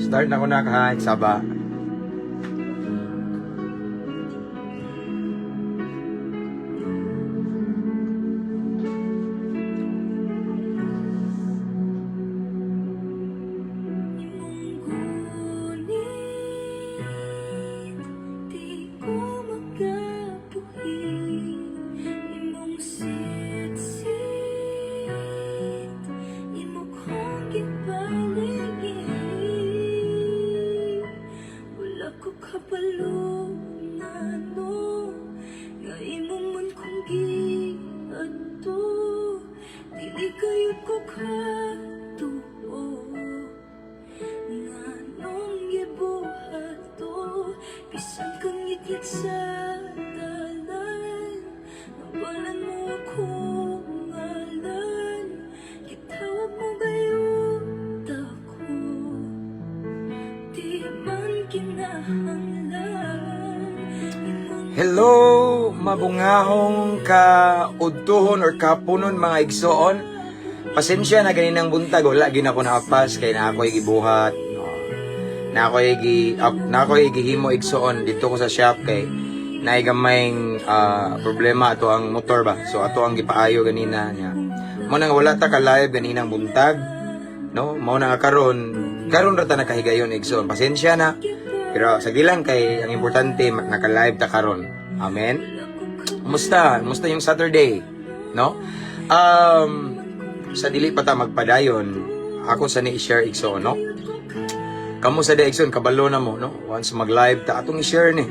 Start na ko na kahit saba. Imong gunit, di ko makabuhi. Imong sitsit, imo kong gipaligid. Wala ko kabalo ngano nga imo man kong giadto. Dili kayod ko katuo nganong gibuhat to. Bisan kang ngitngit sa dalan, nawalan mo akong ngalan. Gitawag mo gayud ako, di man kinahanglan. Imong Hello, mabungahong ka udtuhon or kapunon, mga igsoon. Pasensya na ganinang buntag, wala gina ko naapas kay na ako'y gibuhat. No. Na ako'y gihimo, igsoon, dito ko sa shop kay naay gamayng problema ato ang motor ba. So ato ang gipaayo ganina niya. Mao nang wala ta ka live ganinang buntag. No, mao na nga karon, karon ra ta nakahigayon, igsoon. Pasensya na. Pero sa lang kay ang importante naka-live ta karon. Amen. Kumusta? Kumusta yung Saturday? No? Sa dili pa ta magpadayon, ako sa ni i-share, igsoon, no? Kamo sa igsoon, kabalo na mo, no? Once mag-live ta, atong i-share ni.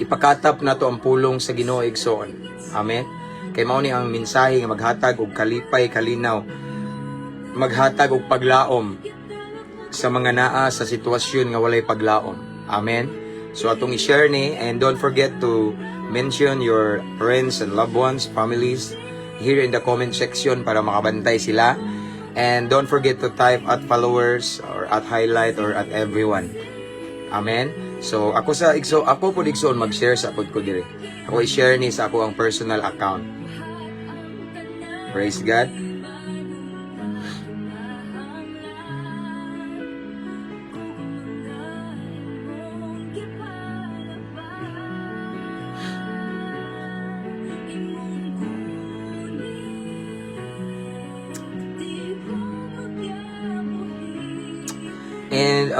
Ipakatap na to ang pulong sa Ginoo, igsoon. Amen. Kay mao ni ang mensahe nga maghatag og kalipay, kalinaw, maghatag og paglaom sa mga naa sa sitwasyon nga walay paglaom. Amen. So atong i-share ni and don't forget to mention your friends and loved ones, families here in the comment section para makabantay sila. And don't forget to type @followers or @highlight or @everyone. Amen. So ako sa igso, ako pud, igsoon, mag-share sa pud ko diri. Ako i-share ni sa ako ang personal account. Praise God. Imong gunit, di ko makabuhi. And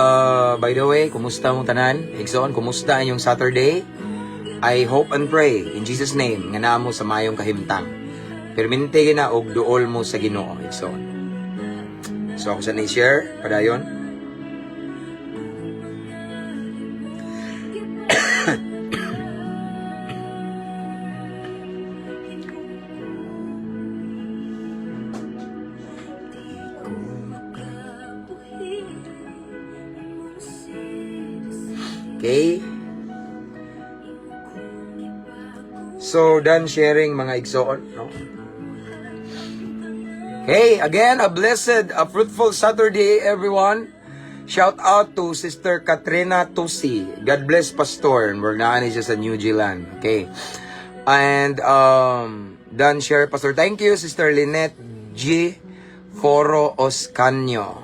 by the way, kumusta mong tanan? Igsoon, kumusta inyong Saturday? I hope and pray in Jesus' name nga naa mo sa mayong kahimtang. Permente na og duol mo sa Ginoo, igsoon. So ako sa ni-share padayon. Di ko makabuhi. Imong sitsit, Okay? imo kong gipagulit. So done sharing, mga igsoon, no? Hey, again, a blessed, a fruitful Saturday, everyone. Shout out to Sister Katrina Tusi. God bless, Pastor. We're naa ni siya sa New Zealand. Okay. And done share, Pastor. Thank you, Sister Lynette G. Foro Oscanio.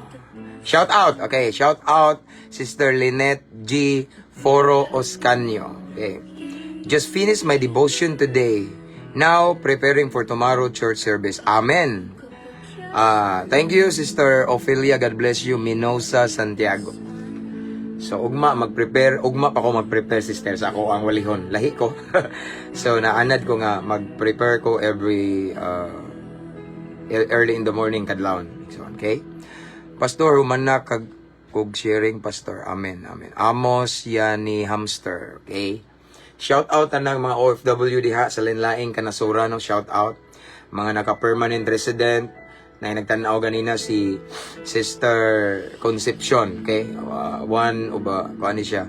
Shout out. Okay, shout out, Sister Lynette G. Foro Oscanio. Okay. Just finished my devotion today. Now preparing for tomorrow church service. Amen. Ah, thank you, Sister Ophelia. God bless you, Minosa Santiago. So ugma mag-prepare, ugma pa ko mag-prepare, sister, sa ako ang walihon. Lahi ko. So naanad ko nga mag-prepare ko every early in the morning kadlawon. So okay. Pastor, human na kag kog sharing, Pastor. Amen. Amen. Amos Yani Hamster. Okay. Shout out tanang mga OFW diha sa lain-laing kanasuran, no? Shout out mga naka-permanent resident na nagtan-aw ganina si Sister Concepcion, okay? One of kuan ni siya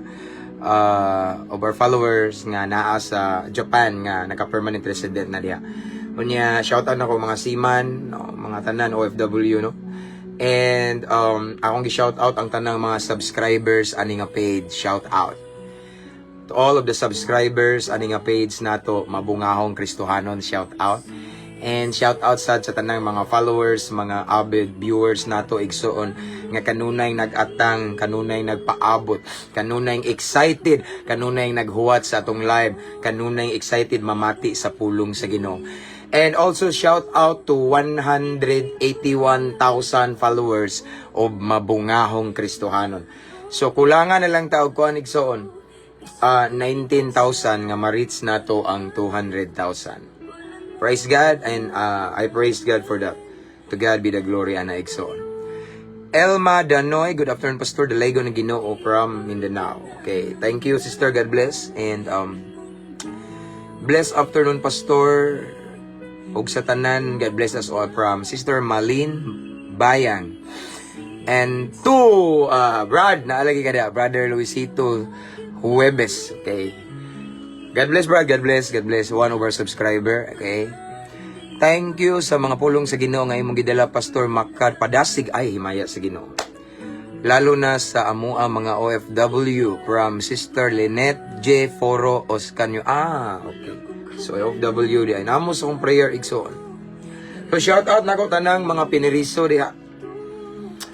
of our followers nga naa sa Japan nga naka-permanent resident na diha. Unya, shout out nako mga seaman, no, mga tanan OFW, no. And akong gi-shout out ang tanang mga subscribers ani nga page, shout out to all of the subscribers ani nga page nato, Mabungahong Kristohanon, shout out. And shout out sad sa tanang mga followers, mga avid viewers nato, igsuon, nga kanunay nag-atang, kanunay nagpaabot, kanunay excited, kanunay naghuwat sa atong live, kanunay excited mamati sa pulong sa Ginoo. And also shout out to 181,000 followers of Mabungahong Kristohanon. So kulangan na lang ta og kuan, igsoon, 19,000 nga ma-reach nato ang 200,000. Praise God and I praise God for that. To God be the glory ana, igsoon. Elma Danoy, good afternoon, Pastor Delego ng Ginoo from Mindanao. Okay, thank you, sister. God bless and bless afternoon, Pastor, ug sa tanan. God bless us all from Sister Malin Bayang. And to Brad, naalagi ka da, Brother Luisito Huebes. Okay. God bless, Brad. God bless. God bless. One over subscriber. Okay. Thank you sa mga pulong sa Ginoo nga imong gidala, Pastor Makad Padasig ay himaya sa Ginoo. Lalo na sa amua mga OFW from Sister Lynette J. Foro Oscanio. Ah, okay. So OFW di ay namo sa akong prayer, igsoon. So shout out nako tanang mga piniriso diha.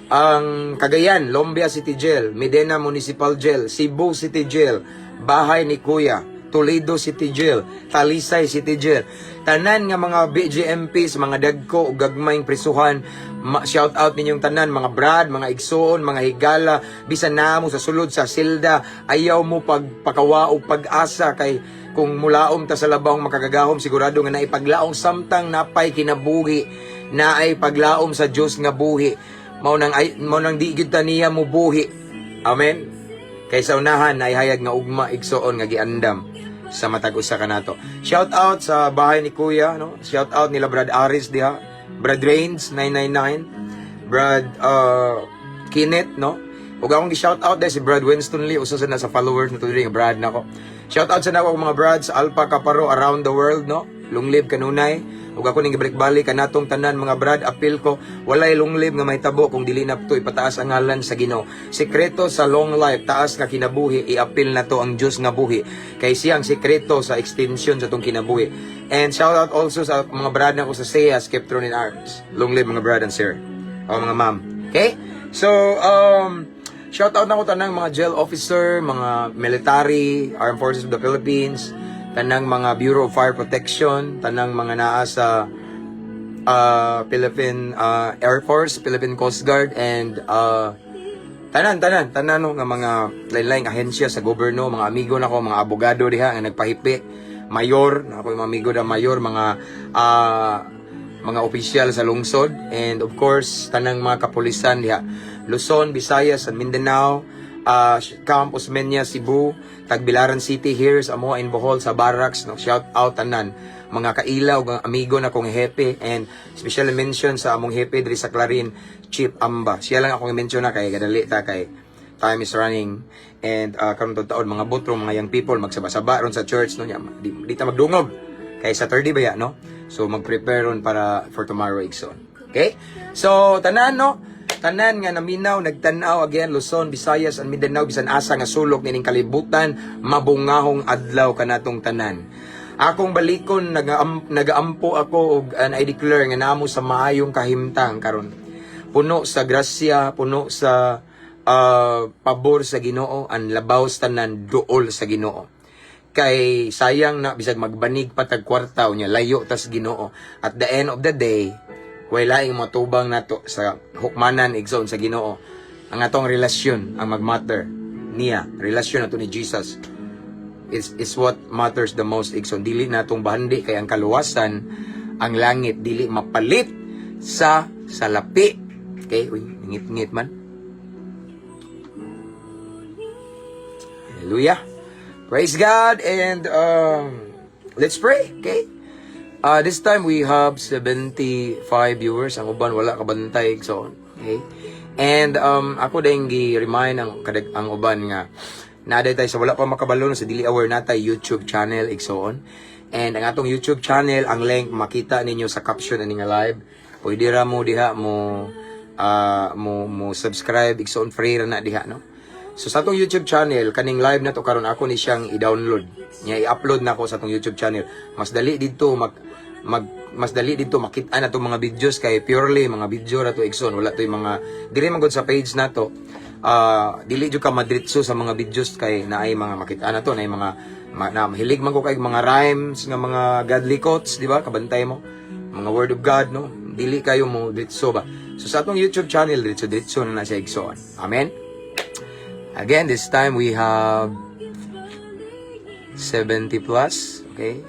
Ang Cagayan, Lumbia City Jail, Medina Municipal Jail, Cebu City Jail, Bahay ni Kuya, Toledo City Jail, Talisay City Jail. Tanan nga mga BJMPs, mga dagko ug gagmayng prisuhan, shout out ninyong tanan, mga brad, mga igsoon, mga higala, bisan namo sa sulod sa silda, ayaw mo pagpakawa og pag-asa kay kung mulaom ta sa labawng makagagahom, sigurado nga naipaglaong samtang napay kinabuhi, naay paglaom sa Dios nga buhi. Mao nang di gyud ta niya mo buhi. Amen. Kay sa unahan ay hayag nga ugma, igsoon, nga giandam sa matag usa kanato. Shout out sa bahay ni Kuya, no? Shout out nila Brad Aris diha, Brad Rains 999, Brad Kenneth, no? Ug akong gi-shout out dahil si Brad Winston Lee, usa sa nasa followers na tuloy nga Brad nako. Shout out sa nako mga Brad sa Alpha Kaparo around the world, no? Long live kanunay. Ug ako ning gibalik-balik kanatong tanan mga brad, apil ko, walay long live nga mahitabo kung dili na to ipataas ang ngalan sa Ginoo. Sekreto sa long life, taas nga kinabuhi, iapil na to ang Dios nga buhi. Kay siya ang sekreto sa extension sa tong kinabuhi. And shout out also sa mga brad nako sa SEA, Skeptron in Arms. Long live mga brad and sir. O mga ma'am. Okay? So, shout out na ko tanang mga jail officer, mga military, Armed Forces of the Philippines, tanang mga Bureau of Fire Protection, tanang mga naa sa Philippine Air Force, Philippine Coast Guard, and tanan, tanan, tanan, no, nga mga lain-laing ahensya sa gobyerno, mga amigo nako, mga abogado diha nga nagpahipi, mayor, na ako yung mga amigo na mayor, mga opisyal sa lungsod, and of course, tanang mga kapulisan diha. Luzon, Visayas, and Mindanao, Camp Osmeña, Cebu, Tagbilaran City here sa amoa in Bohol sa Barracks, no? Shout out tanan mga kaila ug amigo na kong hepe and special mention sa among hepe diri sa Clarin, Chief Amba. Siya lang akong i-mention na kay gadali ta kay time is running and karon taon mga botro mga young people magsaba-saba ron sa church, no, nya di ta magdungog kay Saturday ba ya, no? So mag-prepare ron para for tomorrow, igsoon. Okay, so tanan, no, tanan nga naminaw, nagtan-aw, again, Luzon, Visayas and Mindanao, bisan asa nga sulok nining kalibutan, mabungahong adlaw kanatong tanan. Akong balikon, nagaampo ako og and I declare nga namo sa maayong kahimtang karon, puno sa grasya, puno sa pabor sa Ginoo. Ang labaw sa tanan, duol sa Ginoo, kay sayang na bisag magbanig pa tag kwarta unya layo tas Ginoo. At the end of the day, way laing matubang nato sa hukmanan, igsoon, sa Ginoo. Ang atong relasyon ang magmatter niya. Relasyon nato ni Jesus is what matters the most, igsoon. Dili natong bahandi kay ang kaluwasan, ang langit, dili mapalit sa salapi. Okay, uy, ngit-ngit man. Hallelujah. Praise God and let's pray, okay? This time we have 75 viewers. Ang uban wala kabantay, so okay. And ako din gi-remind ang uban nga naa tayo, sa wala pa makabalo, sa dili aware, natay YouTube channel, igsoon. And ang atong YouTube channel, ang link makita ninyo sa caption ani nga live. Pwede ra mo diha mo subscribe, igsoon, free ra na diha, no? So sa atong YouTube channel, kaning live na to karon ako ni siyang i-download. Nya i-upload na ako sa atong YouTube channel. Mas dali dito mag Mag mas dali dito makita na mga videos kay purely mga video ra to, igsoon. Wala to yung mga diri man gud sa page nato. Dili jud ka madritso sa mga videos kay naay mga makita na to, naay mga na mahilig man ko kay mga rhymes nga mga godly quotes, di ba? Kabantay mo mga word of God, no? Dili kayo mo dritso ba. So sa atong YouTube channel, dritso dritso na na siya, igsoon. Amen. Again, this time we have 70 plus, okay?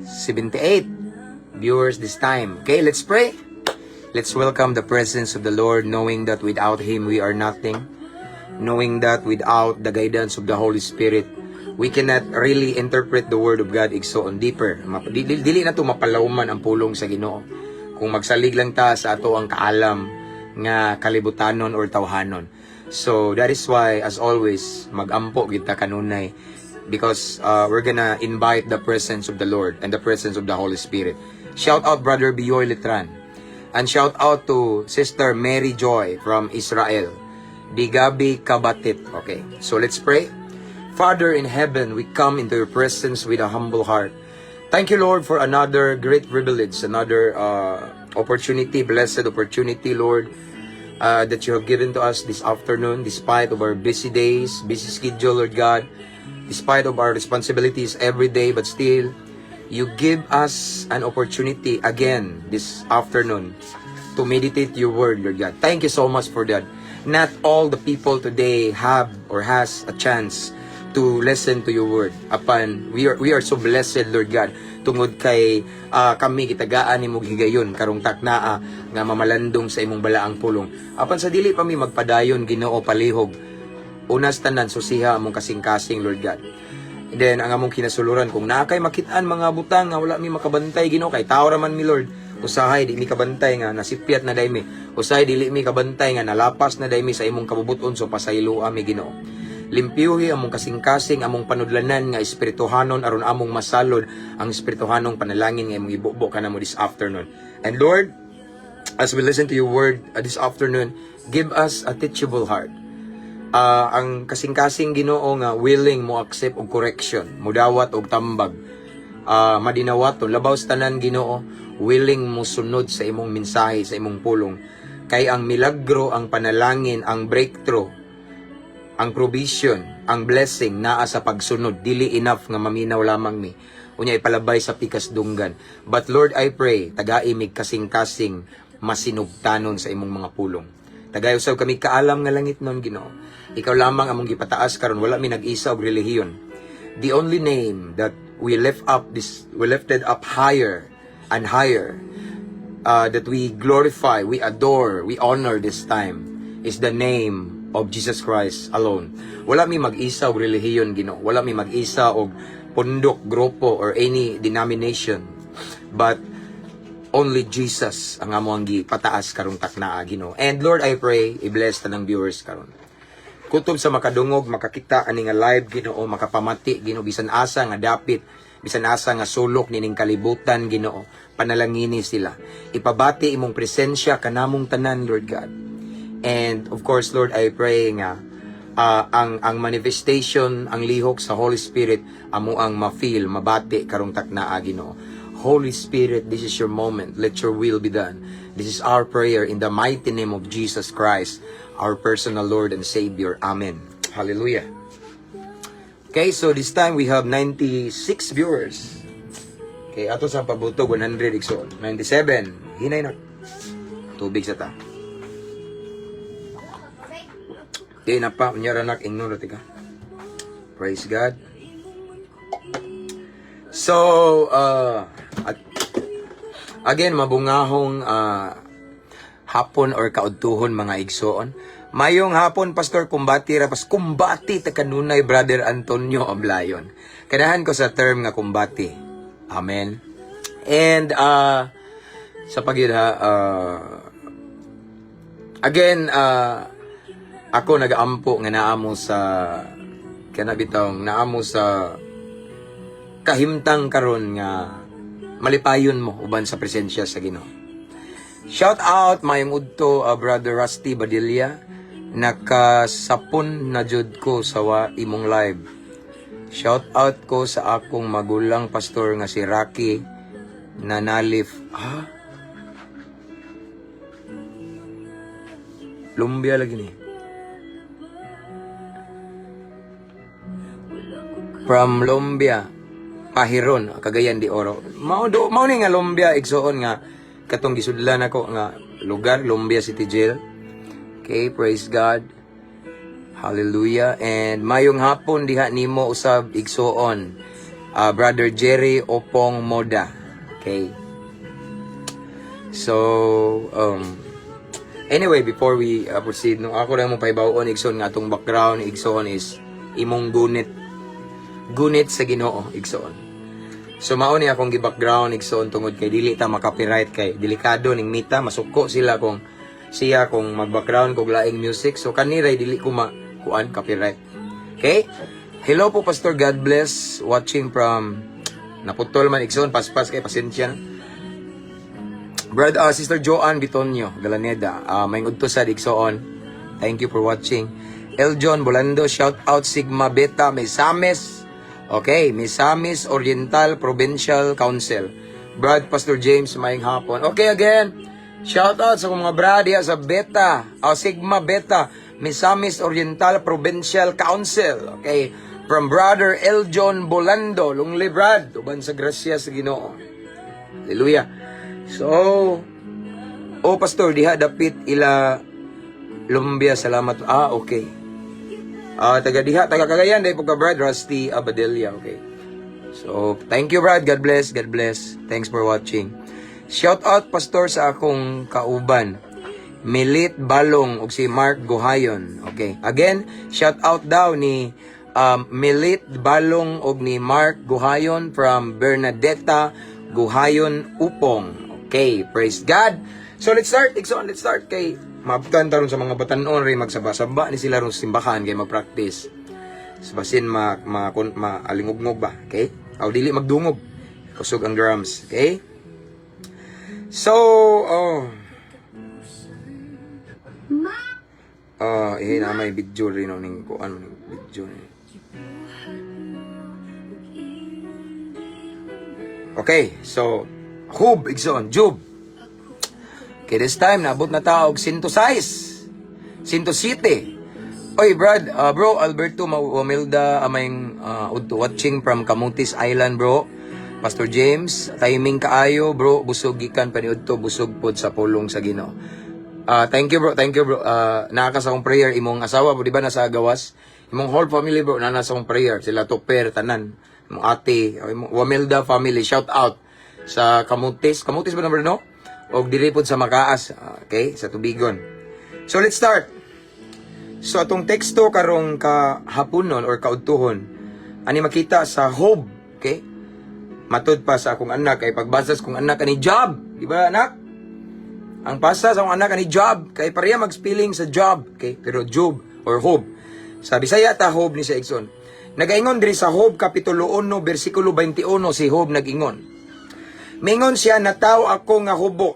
78 viewers this time. Okay, let's pray. Let's welcome the presence of the Lord, knowing that without Him we are nothing. Knowing that without the guidance of the Holy Spirit, we cannot really interpret the Word of God, igsoon, deeper. Dili na to mapalawman ang pulong sa Ginoo kung magsalig lang ta sa ato ang kaalam nga kalibutanon or tawhanon. So that is why, as always, magampo kita kanunay because we're gonna invite the presence of the Lord and the presence of the Holy Spirit. Shout out Brother Bioy Letran. And shout out to Sister Mary Joy from Israel. Digabi Kabatit. Okay, so let's pray. Father in heaven, we come into your presence with a humble heart. Thank you, Lord, for another great privilege, another opportunity, blessed opportunity, Lord, that you have given to us this afternoon, despite of our busy days, busy schedule, Lord God, despite of our responsibilities every day, but still, you give us an opportunity again this afternoon to meditate your word, Lord God. Thank you so much for that. Not all the people today have or has a chance to listen to your word. Apan we are so blessed, Lord God, tungod kay kami gitagaan nimo higayon karong taknaa nga mamalandong sa imong balaang pulong. Apan sa dili pa mi magpadayon, Ginoo, palihog. Unas tanan, susiha among kasing-kasing, Lord God. And then ang among kinasuluran, kung naa kay makit-an mga butang nga wala mi makabantay, Ginoo, kay tao ra man mi, Lord. Usahay di mi kabantay nga nasipyat na day mi. Usahay dili mi kabantay nga nalapas na day mi sa imong kabubuton, so pasayloa mi, Ginoo. Limpyuhi among kasing-kasing, among panudlanan nga espirituhanon aron among masalod ang espirituhanong panalangin nga imong ibubo kanamo this afternoon. And Lord, as we listen to your word this afternoon, give us a teachable heart. Ang kasing-kasing, Ginoo, nga willing mo accept og correction, mudawat og tambag, madinawaton, labaw sa tanan, Ginoo, willing mo sunod sa imong mensahe, sa imong pulong. Kay ang milagro, ang panalangin, ang breakthrough, ang provision, ang blessing naa sa pagsunod. Dili enough nga maminaw lamang mi, unya ipalabay sa pikas dunggan. But Lord, I pray, tagai mig kasing-kasing masinugtanon sa imong mga pulong. Tagay usab kami kaalam nga langit nun, Ginoo. Ikaw lamang among gipataas karon. Wala mi nag-isa og relihiyon. The only name that we lifted up higher and higher, that we glorify, we adore, we honor this time is the name of Jesus Christ alone. Wala mi mag-isa og relihiyon, Ginoo. Wala mi mag-isa og pundok, grupo or any denomination. But only Jesus ang amo ang gipataas karong taknaa, Ginoo. And Lord, I pray, i-bless tanang viewers karon. Kutob sa makadungog, makakita ani nga live, Ginoo, makapamati, Ginoo, bisan asa nga dapit, bisan asa nga sulok nining kalibutan, Ginoo, panalangini sila. Ipabati imong presensya kanamong tanan, Lord God. And of course, Lord, I pray nga ang manifestation, ang lihok sa Holy Spirit amo ang ma-feel, mabati karong taknaa, Ginoo. Holy Spirit, this is your moment. Let your will be done. This is our prayer in the mighty name of Jesus Christ, our personal Lord and Savior. Amen. Hallelujah. Okay, so this time we have 96 viewers. Okay, ato sa pabutog 100, igsoon. 97. Hinay na. Tubig sa ta. Di na pa, unya ra nak ingnon ra tika. Praise God. So, again, mabungahong hapon or kaudtuhon, mga igsoon. Mayong hapon, Pastor, kumbati ra pas kumbati ta kanunay, Brother Antonio Ablayon. Kanahan ko sa term nga kumbati. Amen. And sa pagyud ha, again, ako nagaampo nga naamo sa kana bitong naamo sa kahimtang karon nga malipayon mo uban sa presensya sa Ginoo. Shout out mayong udto, Brother Rusty Badilla. Nakasapon na jud ko sa wa imong live. Shout out ko sa akong magulang, Pastor, nga si Rocky Nanalif. Ah? Lumbia lagi ni. From Lumbia, Pahiron, Cagayan de Oro. Mao do mao ni nga Lumbia, igsoon, nga katong gisudlan ako nga lugar, Lumbia City Jail. Okay, praise God. Hallelujah. And mayong hapon diha nimo usab, igsoon. Brother Jerry Opong Moda. Okay. So, anyway, before we proceed, no, ako lang mo pahibaw-on, igsoon, nga atong background, igsoon, is imong gunit. Gunit sa Ginoo, igsoon. So mao ni akong gi-background, igsoon, tungod kay dili ta makopyright kay delikado ning Meta, masuko sila kung siya kung mag-background kog laing music. So kaniray dili ko ma kuan copyright. Okay? Hello po, Pastor, God bless, watching from, naputol man, igsoon, paspas kay, pasensya na. Brad, Sister Joanne Bitonio, Galaneda, may udto sa igsoon. Thank you for watching. Eljon Bolando, shout out Sigma Beta Misamis. Okay, Misamis Oriental Provincial Council. Brad Pastor James, maayong hapon. Okay, again, shout out sa akong mga brad diha sa Beta, Sigma Beta, Misamis Oriental Provincial Council. Okay, from Brother Eljon Bolando, Lungli Brad, uban sa grasya sa Ginoo. Hallelujah. So, oh Pastor, diha dapit ila Lumbia, salamat. Ah, okay. Ah, taga diha, taga Cagayan, dahil po ka, Brad Rusty Abadilla, okay. So, thank you, Brad. God bless, God bless. Thanks for watching. Shout out, Pastor, sa akong kauban, Milit Balong ug si Mark Guhayon. Okay. Again, shout out daw ni Milit Balong ug ni Mark Guhayon from Bernadetta Guhayon Upong. Okay, praise God. So let's start, igsoon, let's start kay maabtan taron sa mga batanon rin, magsaba-saba ni sila ron sa simbahan kay mag-practice. So, basin ma ma, kun, ma alingugngog ba, okay? Aw dili magdungog. Kusog ang drums, okay? So, oh. Ah, eh na may video rin no ning kuan ning video ni. Okay, so Hub, igsoon, Job. Okay, this time naabot na ta og 106. 107. Oy, Brad, bro, Alberto Wamilda, aming udto, watching from Camotes Island, bro. Pastor James, timing kaayo, bro, busog gikan paniudto, busog pod sa pulong sa Ginoo. Ah, thank you, bro, thank you, bro. Naa ka sa akong prayer imong asawa, bro, di ba nasa gawas? Imong whole family, bro, naa sa akong prayer. Sila Toper tanan. Imong ate, imong Wamilda family, shout out sa Camotes. Camotes ba na, bro, no? Og diri pod sa Makaas, okay, sa Tubigon. So let's start. So atong teksto karong kahaponon or kaudtuhon ani makita sa Job, okay? Matud pa sa akong anak kay pagbasa sa akong anak ani Job, di ba, anak? Ang pasa sa akong anak ani Job kay pareha mag-spelling sa Job, okay? Pero Job or Job. Sa Bisaya ta Job ni sa igsoon. Nagaingon diri sa Job kapitulo 1 bersikulo 21, si Job nag-ingon. Mingon siya, "Nataw ako nga hubo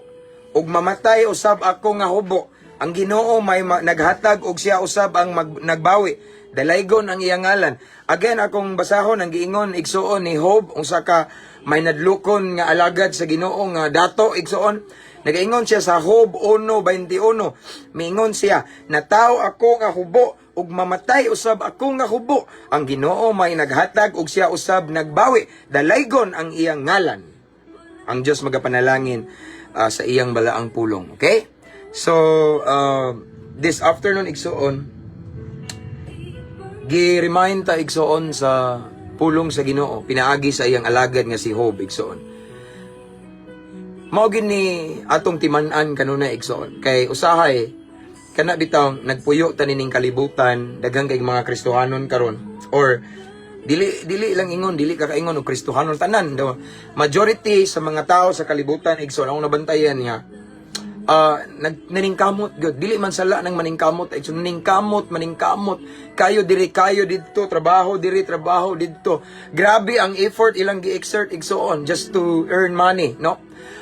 ug mamatay usab ako nga hubo. Ang Ginoo may naghatag ug siya usab ang nagbawi. Dalaygon ang iyang ngalan." Again, akong basahon ang giingon, igsuon, ni Job, usa ka may nadlukon nga alagad sa Ginoo nga dato, igsuon. Nagaingon siya sa Job 1:21. Miingon siya, "Nataw ako nga hubo ug mamatay usab ako nga hubo. Ang Ginoo may naghatag ug siya usab nagbawi. Dalaygon ang iyang ngalan." Ang Diyos magapanalangin sa iyang balaang pulong. Okay? So, this afternoon, igsuon, gi-remind ta, igsuon, sa pulong sa Ginoo pinaagi sa iyang alagad nga si Job, igsuon. Mao gid ni atong timan-an kanunay, igsuon, kay usahay kana bitaw nagpuyo ta nining kalibutan, daghan kay mga Kristohanon karon or dili dili lang ingon, dili ka kaingon og Kristohanon tanan daw. Majority sa mga tao sa kalibutan, igsoon, akong nabantayan nga nag naningkamot gyud. Dili man sala nang maningkamot, igsoon. Naningkamot, maningkamot kayo diri, kayo didto, trabaho diri, trabaho didto. Grabe ang effort ilang gi-exert, igsoon, just to earn money, no?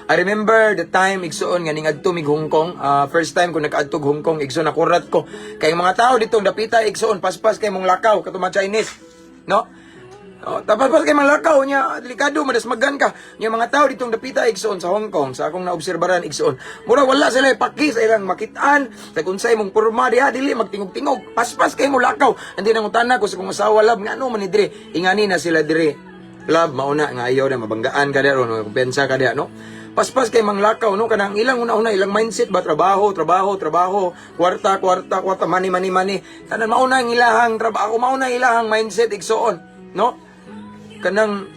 I remember the time, igsoon, nga ningadto mig Hong Kong. First time ko nakaadto Hong Kong, igsoon, nakurat ko kay mga tao dito dapita, igsoon, paspas kay mong lakaw kato mga Chinese, no? Oh, tapos pas kay manglakaw niya, delikado madasmagan ka. Nya mga tao ditong dapita, igsoon, sa Hong Kong, sa akong naobserbaran, igsoon. Mura wala sila paki sa ilang makitaan, sa kung sa imong porma diha dili magtingog-tingog. Paspas kay mo lakaw. Andi nang utana ko sa kong asawa, "Love, ngano man ni dire?" Ingani na sila dire. Love, mauna nga ayaw na mabanggaan ka diha ron, kumpiyansa ka diha, no? Paspas kay manglakaw, no? Kanang ilang una-una, ilang mindset ba, trabaho, trabaho, trabaho, kwarta, kwarta, kwarta, money, money, money. Tanan mauna ang ilahang trabaho, mauna ang ilahang mindset, igsoon, no? Kanang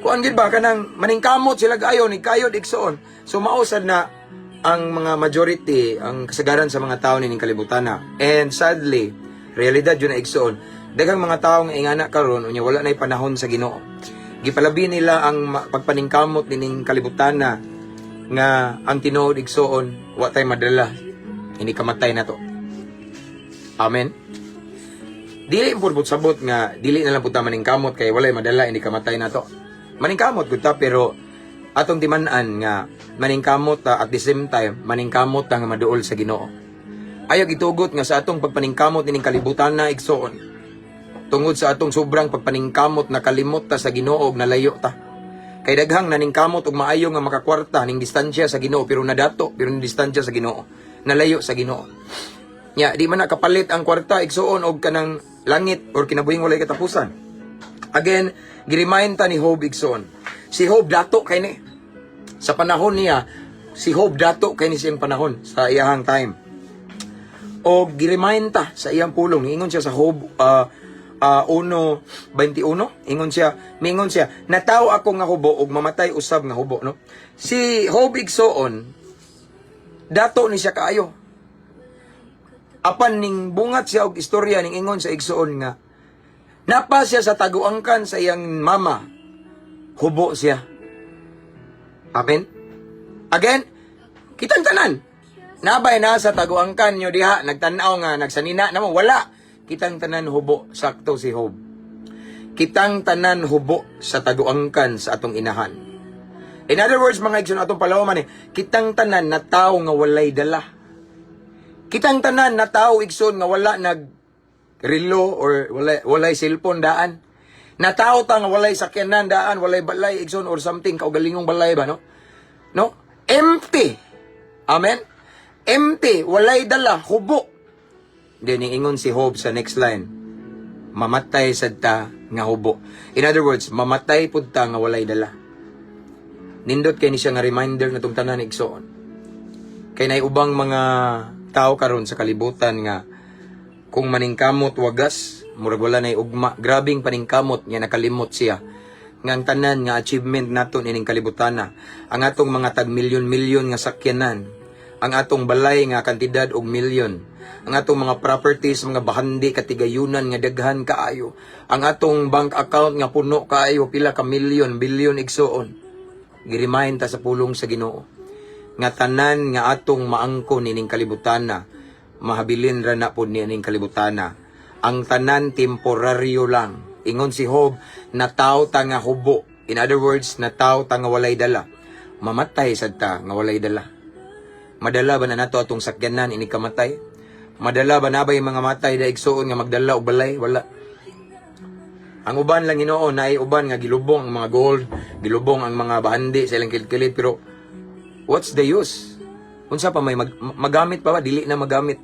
kuan gid ba, kanang maningkamot sila kaayo ni kayod, igsoon. So mausad na ang mga majority, ang kasagaran sa mga tao nining kalibutan na. And sadly, realidad yun na, igsoon. Daghang mga tao nga ingana karon unya wala nay panahon sa Ginoo. Gipalabi nila ang pagpaningkamot nining kalibutan na nga ang tinuod, igsoon, wa tay madala ini kamatay na to. Amen. Dili po sabot nga dili na lang pud ta maningkamot kay walay madala ini kamatay na to. Maningkamot gud ta, pero atong timan-an nga maningkamot ta, at the same time maningkamot ta nga maduol sa Ginoo. Ayaw gitugot nga sa atong pagpaningkamot nining kalibutan na, igsoon. Tungod sa atong sobrang pagpaningkamot, nakalimot ta sa Ginoo ug nalayo ta. Kay daghang naningkamot og maayo nga makakwarta ning distansya sa Ginoo, pero nadato pero ning distansya sa Ginoo. Nalayo sa Ginoo. Nya di man nakapalit ang kwarta, igsoon, og kanang langit or kinabuhing walay katapusan. Again, giremind ta ni Job, igsoon. Si Job dato kay ni. Sa panahon niya, si Job dato kay ni siyang panahon sa iyahang time. O giremind ta sa iyang pulong, ingon siya sa Job 1:21, ingon siya, mingon siya, "Natawo ako nga hubo ug mamatay usab nga hubo," no? Si Job, igsoon, dato ni siya kaayo. Apan ning bungat siya og istorya, ning ingon sa igsoon nga napa siya sa taguangkan sa iyang mama. Hubo siya. Amen. Again, kitang tanan. Nabay na sa taguangkan nyo diha, nagtanaw nga, nagsanina namo, wala. Kitang tanan hubo, sakto si Job. Kitang tanan hubo sa taguangkan sa atong inahan. In other words, mga igsoon, atong palawaman eh, kitang tanan na tao nga walay dala. Kitang tanan na tao, igsoon, nga wala nag relo or walay cellphone daan. Na tao ta nga walay sakyanan daan, walay balay, igsoon, or something kaugalingong balay ba, no? No? Empty. Amen. Empty, walay dala, hubo. Then ingon si Job sa next line, "Mamatay sad ta nga hubo." In other words, mamatay pud ta nga walay dala. Nindot kay ni siya nga reminder na tong tanan, igsoon. Kay nay ubang mga tao karon sa kalibutan nga kung maningkamot wagas, murag wala nay ugma. Grabing paningkamot nga nakalimot siya nga ang tanan nga achievement naton ining kalibutan na, ang atong mga tag milyon-milyon nga sakyanan, ang atong balay nga kantidad og milyon, ang atong mga properties, mga bahandi, katigayunan nga daghan kaayo, ang atong bank account nga puno kaayo, pila ka milyon, bilyon, igsoon. Giremind ta sa pulong sa Ginoo nga tanan nga atong maangkon ining kalibutan na, mahabilin ra na pod ni ining kalibutan na. Ang tanan temporaryo lang. Ingon si Job, nataw ta nga hubo. In other words, nataw ta nga walay dala. Mamatay sad ta nga walay dala. Madala ba na nato atong sakyanan ini kamatay? Madala ba na ba yung mga matay da, igsoon, nga magdala og balay? Wala. Ang uban lang Ginoo, naay uban nga gilubong ang mga gold, gilubong ang mga bahandi sa ilang kilid, pero what's the use? Unsa pa may magamit pa ba? Dili na magamit.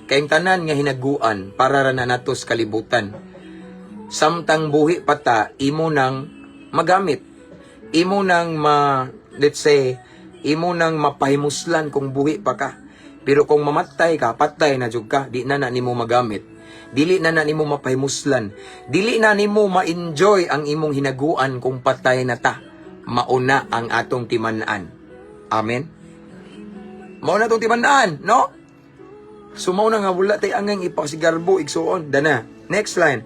Kay ang tanan nga hinaguan para ra na nato sa kalibutan. Samtang buhi pa ta, imo nang magamit. Imo nang ma, let's say, imo nang mapahimuslan kung buhi pa ka. Pero kung mamatay ka, patay na jud ka, di na na nimo magamit. Dili na na nimo mapahimuslan. Dili na nimo ma-enjoy ang imong hinaguan kung patay na ta. Mauna ang atong timan-an. Amen. Mao na atong timan-an, no? So mao na nga wala tay angay ipasigarbo, igsuon. Dana. Next line.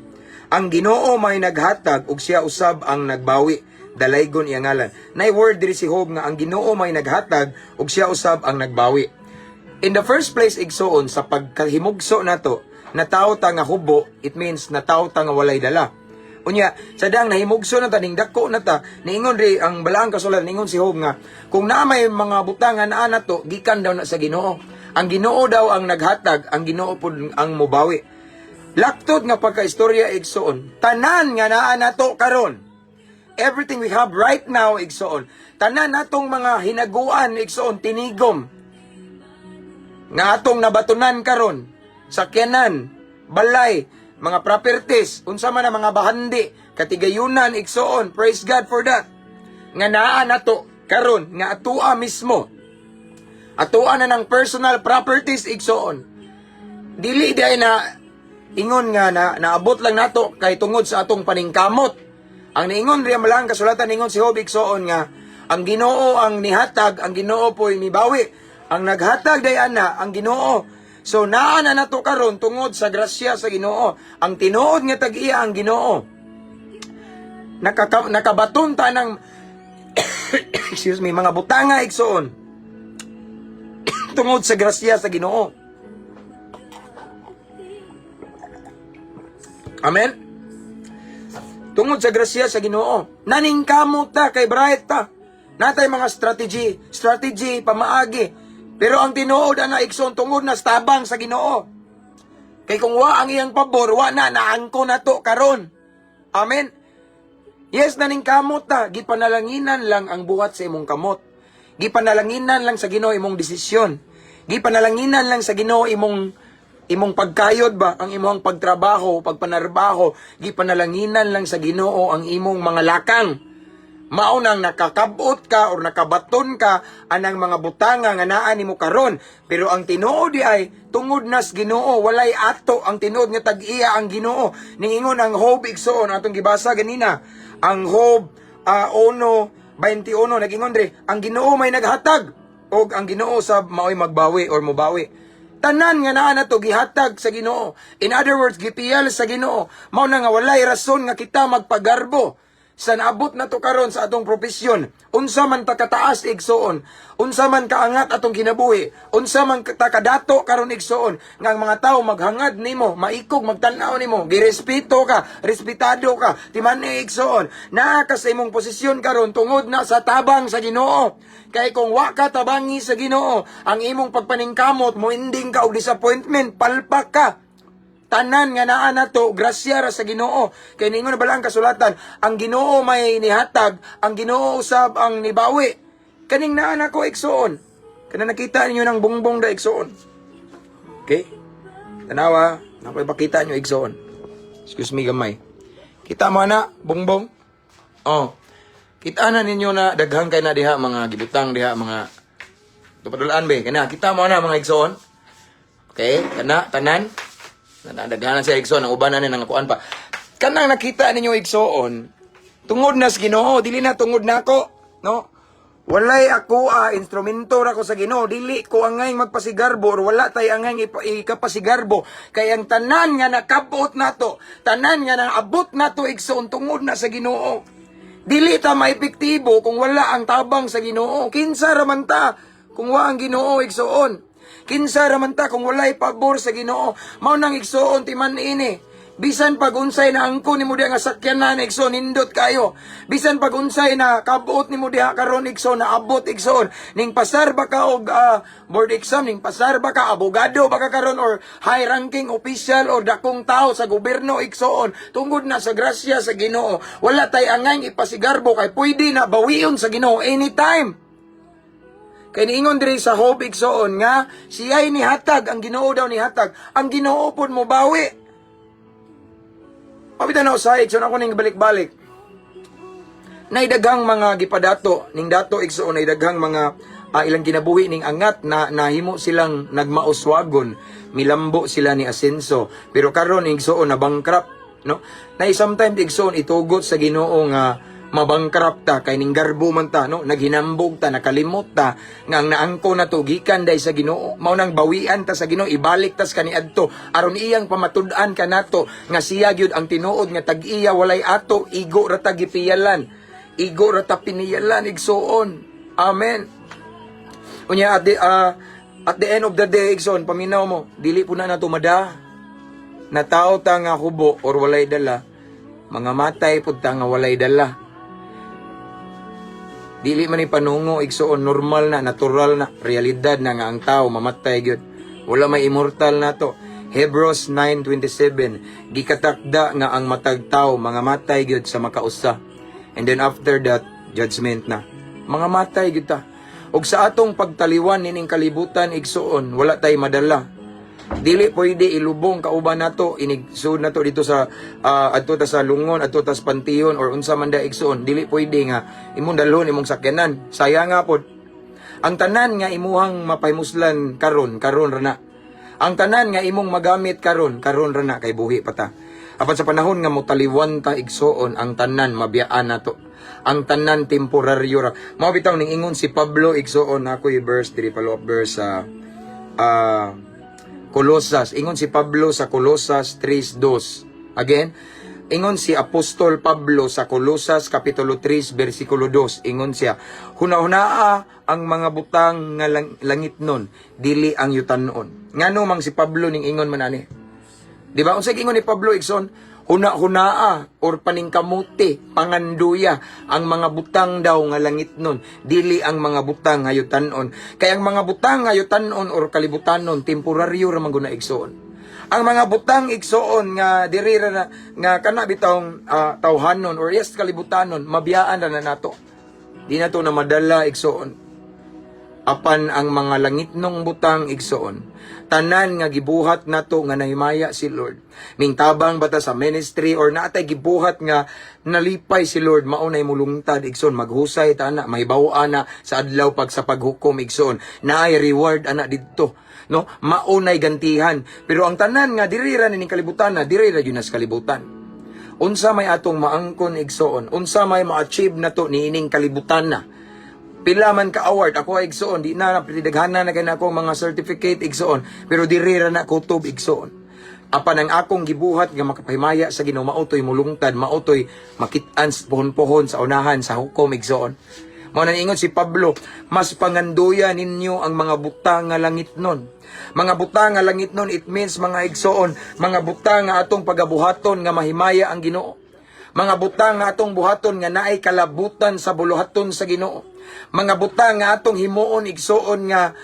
"Ang Ginoo may naghatag ug siya usab ang nagbawi. Dalaygon iyang ngalan." Nay word diri si Job nga ang Ginoo may naghatag ug siya usab ang nagbawi. In the first place, igsuon, sa pagkahimugso nato, natawo ta nga hubo, it means natawo ta nga walay dala. Unya, sa dang nahimugso na ta, ning dako na ta, niingon ri ang balaang kasulatan, niingon si Job nga, kung naa may mga butangan naa nato, gikan daw na sa Ginoo. Ang Ginoo daw ang naghatag, ang Ginoo pud ang mubawi. Laktod nga pagkaistorya, igsoon. Tanan nga naa nato karon. Everything we have right now, igsoon. Tanan natong mga hinaguan, igsoon, tinigom. Nga atong nabatunan karon, sakyanan, balay, mga properties, unsa man ang mga bahandi, katigayunan, igsoon, praise God for that. Nga naa nato karon, nga atua mismo. Atoa na ng personal properties, igsoon. Dili diay na ingon nga na naabot lang nato kay tungod sa atong paningkamot. Ang niingon riya lang kasulatan, ningon si Job, igsoon, nga ang Ginoo ang nihatag, ang Ginoo po'y mibawi. Ang naghatag day ana ang Ginoo. So naa na nato karon tungod sa grasya sa Ginoo. Ang tinuod nga tag-iya ang Ginoo. Nakabaton ta ng, excuse me, mga butanga, igsoon, tungod sa grasya sa Ginoo. Amen. Tungod sa grasya sa Ginoo. Naningkamot ta kay bright ta. Natay mga strategy, strategy pamaagi. Pero ang tinuod ana, igsoon, tungod na sa tabang sa Ginoo. Kay kung wa ang iyang pabor, wa na naangko na to karon. Amen. Yes, naningkamot ta, gipanalanginan lang ang buhat sa imong kamot. Gipanalanginan lang sa Ginoo imong desisyon. Gipanalanginan lang sa Ginoo imong pagkayod ba, ang imong pagtrabaho, pagpanarbaho, gipanalanginan lang sa Ginoo ang imong mga lakang. Mao nang nakakabot ka or nakabaton ka anang mga butanga nga naa nimo karon. Pero ang tinuod di ay tungod nas Ginoo, walay ato. Ang tinuod nga tag-iya ang Ginoo. Ningingon ang Job, igsoon, atong gibasa ganina. Ang Job 1:21, nagingon dre, ang Ginoo may naghatag og ang Ginoo sab maoy magbawi or mobawi. Tanan nga naa nato gihatag sa Ginoo. In other words, gipiyal sa Ginoo. Mao na nga walay rason nga kita magpagarbo sa naabot na to karon sa atong propesyon. Unsa man ta kataas, igsoon, unsa man kaangat atong kinabuhi, unsa man ta kadato karon, igsoon, nga ang mga tao maghangad nimo, maikog magtan-aw nimo, girespeto ka, respetado ka, timan ni, igsoon, naa ka sa imong posisyon karon tungod na sa tabang sa Ginoo. Kay kung wa ka tabangi sa Ginoo, ang imong pagpaningkamot mo ending ka og disappointment, palpak ka. Tanan nga naa nato, grasya ra sa Ginoo. Kay ningon na bala ang kasulatan, ang Ginoo may nihatag, ang Ginoo usab ang nibawi. Kaning naa nako, igsoon. Kana nakita ninyo ng bongbong da, igsoon. Okay? Tanawa, nako ipakita niyo, igsoon. Excuse me gamay. Kita mo na bongbong? Oh. Kita na ninyo na daghan kay na diha mga gibutang diha, mga tupadulaan be. Kana kita mo na, mga igsoon. Okay, kana tanan. Nadaghanan siya, igsoon, ang uban na ni nang kuan pa. Kanang nakita ninyo, igsoon, tungod na sa Ginoo, dili na tungod nako, no? Walay ako instrumento ra ko sa Ginoo, dili ko angay magpasigarbo or wala tay angay ikapasigarbo kay ang tanan nga nakabot nato, tanan nga naabot nato, igsoon, tungod na sa Ginoo. Dili ta maepektibo kung wala ang tabang sa Ginoo. Kinsa ra man ta kung wa ang Ginoo, igsoon? Kinsa ra man ta kung walay pabor sa Ginoo? Mao nang, igsoon, timan ini. Bisan pag unsay na angko nimo diha nga sakyanan, igsoon, nindot kayo. Bisan pag unsay na kabuot nimo diha karon, igsoon, naabot, igsoon. Ning pasar ba ka og board exam, ning pasar ba ka, abogado ba ka karon or high ranking official or dakong tao sa gobyerno, igsoon, tungod na sa grasya sa Ginoo. Wala tay angay ipasigarbo kay pwede na bawion sa Ginoo anytime. Kay niingon diri sa Job, igsoon, nga siya'y nihatag, ang Ginoo daw nihatag, ang Ginoo pod mobawi. Pabita na usahay, igsoon, ako ning balik-balik. Naidaghang mga gipadato, ning dato, igsoon, naidaghang mga ilang kinabuhi ning angat na nahimo silang nagmauswagon, milambo sila ni asenso. Pero karon, igsoon, na bankrupt, no? Na sometimes, igsoon, itugot sa Ginoo nga mabankrupt ta kay ning garbo man ta, no? Naghinambog ta, nakalimot ta nga ang naangko na to gikan day sa Ginoo. Mao nang bawian ta sa Ginoo, ibalik tas kaniadto aron iyang pamatud-an kanato nga siya gyud ang tinuod nga tag-iya, walay ato, igo ra ta gipiyalan, igo ra ta piniyalan, igsoon. Amen. Unya at the end of the day, igsoon, paminaw mo, dili po na nato mada na tao ta nga hubo or walay dala, mga matay pud ta nga walay dala. Dili man ni panungo, igsoon, normal na, natural na, realidad na nga ang tao mamatay gyud. Wala may immortal na to. Hebrews 9:27, gikatakda nga ang matag tawo mga matay gyud sa makausa. And then after that, judgment na. Mga matay gyud ta. Ug sa atong pagtaliwan nining kalibutan, igsuon, wala tay madala. Dili pwede ilubong kauban nato inig sud nato dito sa adto ta sa lungon, adto ta sa pantiyon or unsa man da, igsuon. Dili pwede nga imong dalhon imong sakyanan. Sayang nga pod. Ang tanan nga imuhang mapahimuslan karon, karon ra na. Ang tanan nga imong magamit karon, karon ra na kay buhi pa ta. Apan sa panahon nga motaliwan ta, igsuon, ang tanan mabiyaan nato. Ang tanan temporaryo ra. Mao bitaw ning ingon si Pablo, igsuon, ako'y verse diri, follow up verse sa Colosas. Ingon si Pablo sa Colosas 3:2. Again, ingon si Apostol Pablo sa Colosas Kapitulo 3 versikulo 2. Ingon siya, "Hunahunaa ang mga butang nga langit nun, dili ang yutanon." Ngano mang si Pablo ning ingon man ani? Di ba? Unsay ingon ni Pablo, igsoon? Huna-hunaa or paningkamuti, panganduya ang mga butang daw nga langit nun, dili ang mga butang nga yutanon. Kay ang mga butang nga yutanon or kalibutanon, temporaryo ra man guna, igsoon. Ang mga butang, igsuon, nga diri ra na, nga kana bitawng tawhanon or yes, kalibutanon, mabiyaan ra na nato. Di na to na madala, igsuon. Apan ang mga langitnong butang, igsoon, tanan nga gibuhat nato nga nahimaya si Lord. Mingtabang bata sa ministry or naatay gibuhat nga nalipay si Lord, mao nay mulungtad, igsoon, maghusay ta ana, mahibaw ana sa adlaw pag sa paghukom, igsoon. Naay reward ana didto. No, mao nay gantihan. Pero ang tanan nga diri ra ning kalibutan na, diri ra gyud na sa kalibutan. Unsa may atong maangkon, igsoon? Unsa may ma-achieve nato niining kalibutan na? Pila man ka award ako, igsoon, di na daghanan na kay na ako mga certificate, igsoon, pero diri ra na kutob, igsoon. Apan ang akong gibuhat nga makapahimaya sa Ginoo, mao toy mulungtad, mao toy makit-an sa pohon-pohon sa unahan sa hukom, igsoon. Mao nang ingon si Pablo, "Mas panganduya ninyo ang mga butang nga langit nun." Mga butang nga langit nun, it means, mga igsoon, mga butang nga atong pagabuhaton nga mahimaya ang Ginoo. Mga butang nga atong buhaton nga naay kalabutan sa buluhaton sa Ginoo. Mga butang nga atong himuon, igsuon, nga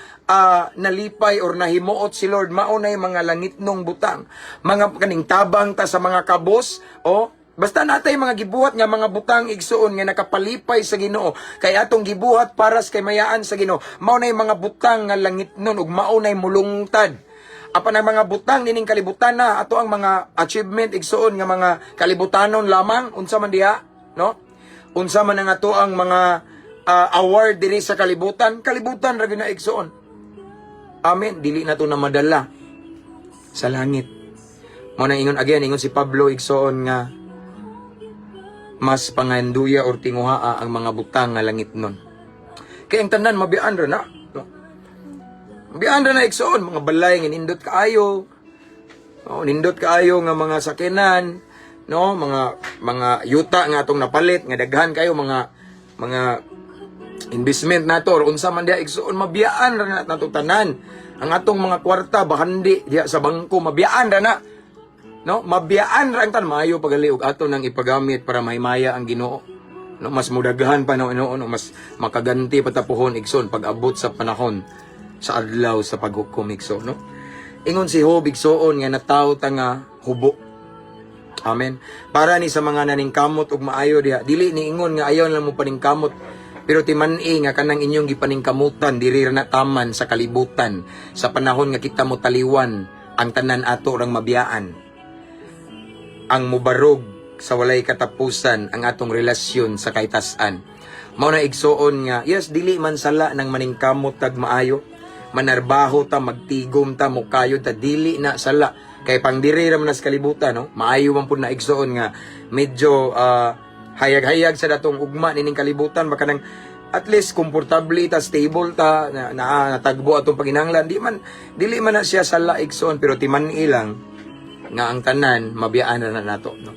nalipay or nahimuot si Lord, mao nay mga langitnong butang. Mga kaning tabang ta sa mga kabos o basta natay mga gibuhat nga mga butang, igsuon, nga nakapalipay sa Ginoo kay atong gibuhat para sa kaymayaan sa Ginoo, mao nay mga butang nga langitnon ug mao nay mulungtad. Apan ang mga butang nining kalibutan na ato ang mga achievement, igsuon, nga mga kalibutanon lamang, unsa man diha, no? Unsa man ang ato ang mga award diri sa kalibutan, kalibutan ra gyud na, igsuon. Amen, dili na to na madala sa langit. Mao nang ingon again, ingon si Pablo, igsuon, nga mas panganduya or tinguhaa ang mga butang nga langit nun. Kay ang tanan mabiyaan ra na. No? Mabiyaan ra na, igsuon, mga balay nga nindot kaayo. Oh, nindot kaayo nga mga sakyanan, no, mga yuta nga atong napalit nga daghan kayo, mga investment nato or unsa man diha, igsuon, mabiyaan ra na nato tanan. Ang atong mga kwarta bahandi diha sa bangko, mabiyaan ra na. No, mabiyaan ra ang tanan. Maayo pagali og ato nang ipagamit para mahimaya ang Ginoo. No, mas mudaghan pa no, mas makaganti pa ta pohon, igsoon, pag abot sa panahon sa adlaw sa paghukom, igsoon, no. Ingon si Job, igsuon, nga nataw ta nga hubo. Amen. Para ni sa mga naningkamot og maayo diha, dili ni ingon nga ayaw lang mo paningkamot. Pero timan-i nga kanang inyong gipaningkamutan diri ra na taman sa kalibutan sa panahon nga kita mo taliwan, ang tanan ato rang mabiyaan. Ang mubarog sa walay katapusan ang atong relasyon sa kaitasan. Mao na, igsuon, nga yes, dili man sala nang maningkamot tag maayo, manarbaho ta, magtigom ta, mukayod ta, dili na sala kay pang diri ra man na sa kalibutan, no? Maayo man pud na, igsuon, nga medyo hayag-hayag sa datong ugma nining kalibutan baka nang at least komportable ta, stable ta na, na natagbo atong panginahanglan. Di man dili man na siya sala, igsuon, pero timan-i lang nga ang tanan mabiyaan na, na nato, no?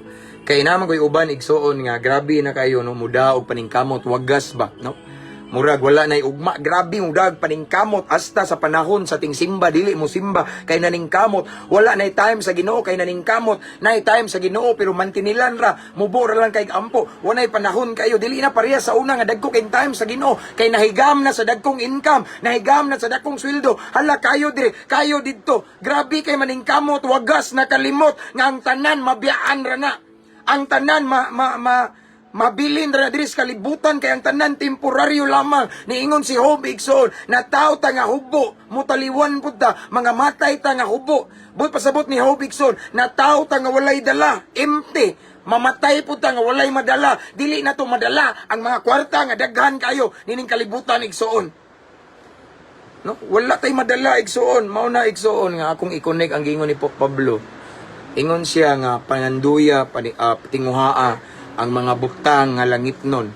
Kay naman koy uban, igsuon, nga grabe na kayo, no, muda og paningkamot, wagas ba, no? Murag wala nay ugma, grabe mo dag paningkamot hasta sa panahon sa tingsimba dili mo simba kay naningkamot. Wala nay time sa Ginoo kay naningkamot. Nay time sa Ginoo pero mantinilan ra, mubo ra lang kay ampo. Walay panahon kayo, dili na pareha sa una nga dagko kay time sa Ginoo kay nahigam na sa dagkong income, nahigam na sa dagkong sweldo. Hala, kayo dire, kayo didto. Grabe kay maningkamot, wagas na kalimot nga ang tanan mabiyaan ra na. Ang tanan ma ma ma mabilin ra diri sa kalibutan kay ang tanan temporaryo lamang. Niingon si Job, igsoon, na tao ta nga hubo, mutaliwan pud ta, mga matay ta nga hubo. But pasabot ni Job, igsoon, na tao ta nga walay dala, empty, mamatay pud ta nga walay madala. Dili na to madala ang mga kwarta nga daghan kayo nining kalibutan, igsoon. No, wala tay madala, igsoon. Mao na, igsoon, nga akong i-connect ang giingon ni Pablo. Ingon siya nga panganduya pani, tinguhaa ang mga butang nga langitnon,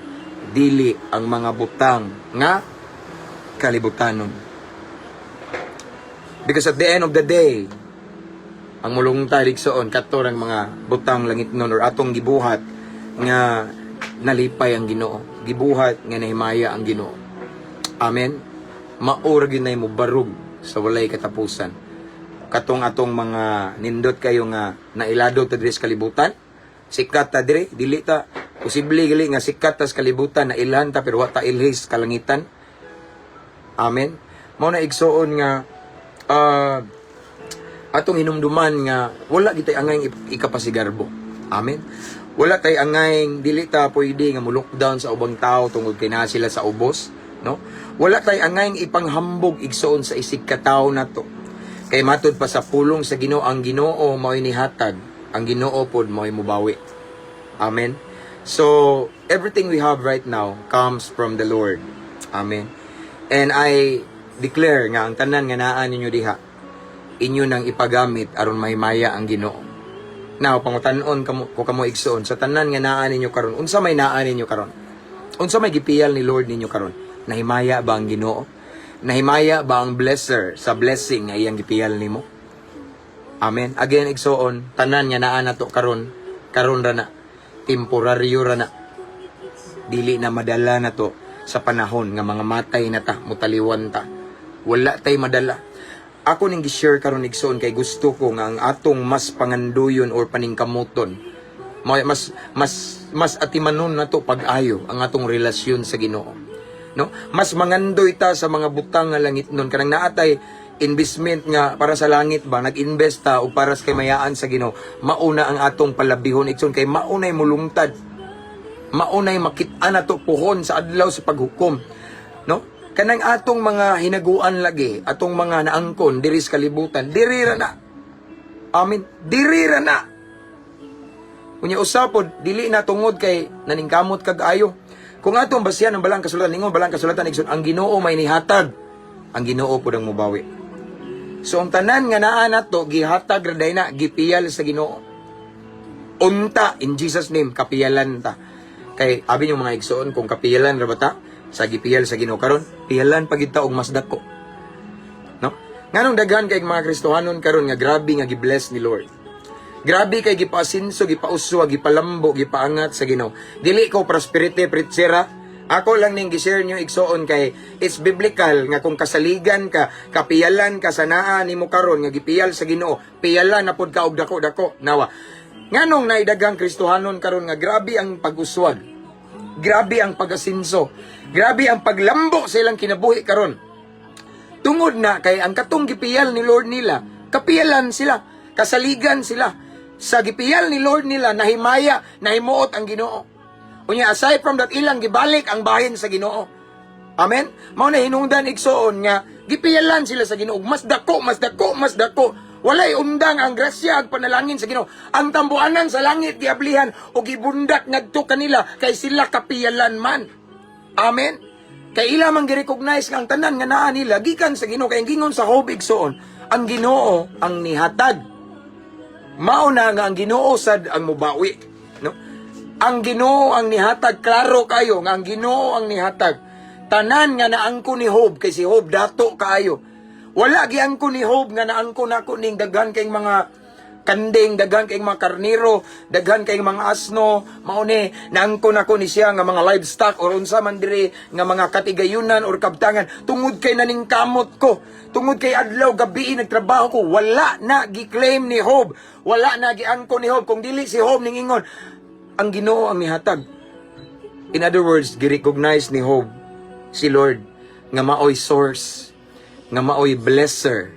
dili ang mga butang nga kalibutanon. Because at the end of the day, ang mulungtad, igsoon, kato ang mga butang langitnon or atong gibuhat nga nalipay ang Ginoo, gibuhat nga nahimaya ang Ginoo. Amen. Mao ra gyud nay mobarog sa walay katapusan. Katong atong mga nindot kayo nga nailado ta diri sa kalibutan, sikat ta diri, dili ta posible gali nga sikat ta sa kalibutan, na ilhan ta pero wa ta ilhi sa kalangitan. Amen. Mao na, igsoon, nga atong hinumduman nga wala gitay angay ikapasigarbo. Amen. Wala tay angay, dili ta pwede nga mo lockdown sa ubang tao tungod kay naa sila sa ubos, no? Wala tay angay ipanghambog, igsoon, sa isig ka tawo nato. Kay matud pa sa pulong sa Ginoo, ang Ginoo mao'y nihatag, ang Ginoo pod mao'y mubawi. Amen. So, everything we have right now comes from the Lord. Amen. And I declare nga ang tanan nga naa ninyo diha, inyo nang ipagamit aron mahimaya ang Ginoo. Now, pangutan-on kamo ko kamo, igsoon, sa tanan nga naa ninyo karon, unsa may naa ninyo karon? Unsa may gipiyal ni Lord ninyo karon? Nahimaya ba ang Ginoo? Nahimaya ba ang blesser sa blessing nga iyang gipiyal nimo? Amen. Again, igsoon, tanan nga naa nato karon, karon ra na. Temporaryo ra na. Dili na madala na to sa panahon nga mga matay na ta, mutaliwan ta. Wala tay madala. Ako ning gi-share karon, igsoon, kay gusto ko nga ang atong mas panganduyon or paningkamuton, mas mas mas atimanon nato pag-ayo ang atong relasyon sa Ginoo. No? Mas mangandoy ta sa mga butang nga langit nun, kanang naatay investment nga para sa langit ba, nag-invest ta o para sa kaymayaan sa Ginoo, mauna ang atong palabihon, igsoon, kay maunay mulungtad, maunay makit-an nato puhon sa adlaw sa paghukom, no? Kanang atong mga hinaguan lagi, atong mga naangkon diri sa kalibutan, diri ra na. Amen, diri ra na. Unya usapod dili na tungod kay naningkamot kag ayo. Kung atong basihan ang balang kasulatan, ningon balang kasulatan, igsoon, ang Ginoo may nihatag, ang Ginoo pud ang mubawi. So ang tanan nga naa nato, gihatag ra day na, gipiyal sa Ginoo. Unta in Jesus' name kapiyalan ta. Kay abi niyo, mga igsoon, kung kapiyalan ra ba ta sa gipiyal sa Ginoo karon, piyalan pa gid ta og mas dako. No? Nganong daghan kay mga Kristohanon karon nga grabe nga gi-bless ni Lord? Grabe kay gipaasinso, gipauswa, gipalambo, gipaangat sa Ginoo. Dili ko prosperity preacher. Ako lang ning gi-share niyo, igsoon, kay it's biblical nga kung kasaligan ka, kapiyalan ka sa naa nimo karon nga gipiyal sa Ginoo, piyalan na pud ka og dako-dako. Nawa. Nganong naidaghang Kristohanon karon nga grabe ang pag-uswag? Grabe ang pag-asinso. Grabe ang paglambo sa ilang kinabuhi karon. Tungod na kay ang katong gipiyal ni Lord nila, kapiyalan sila, kasaligan sila. Sa gipiyal ni Lord nila, nahimaya, nahimuot ang Ginoo. Unya aside from that, ilang gibalik ang bahin sa Ginoo. Amen? Mao na hinungdan, igsoon, nga gipiyalan sila sa Ginoo. Mas dako, mas dako, mas dako. Walay undang ang grasya ag panalangin sa Ginoo. Ang tambuanan sa langit giablihan o gibundak ngadto kanila kay sila kapiyalan man. Amen. Kay ila man gi-recognize nga ang tanan nga naa nila gikan sa Ginoo, kay ang gingon sa Job, igsoon, ang Ginoo ang nihatag. Mao na nga ang Ginoo sad ang mubawi, no? Ang Ginoo ang nihatag, klaro kayo nga ang Ginoo ang nihatag. Tanan nga naangko ni Job, kay si Job dato kaayo. Wala giangko ni Job nga naangko nako ning daghan kay mga kanding, daghan kayong mga karniro, daghan kayong mga asno, mao ni naangkon ako ni siya nga mga livestock or unsa man diri nga mga katigayunan or kabtangan tungod kay naningkamot ko, tungod kay adlaw gabi nagtrabaho ko, wala na gi-claim ni Job, wala na giangkon ni Job. Kung dili si Job ningingon, "Ang Ginoo ang nihatag." In other words, gi-recognize ni Job si Lord nga maoy source, nga maoy blesser,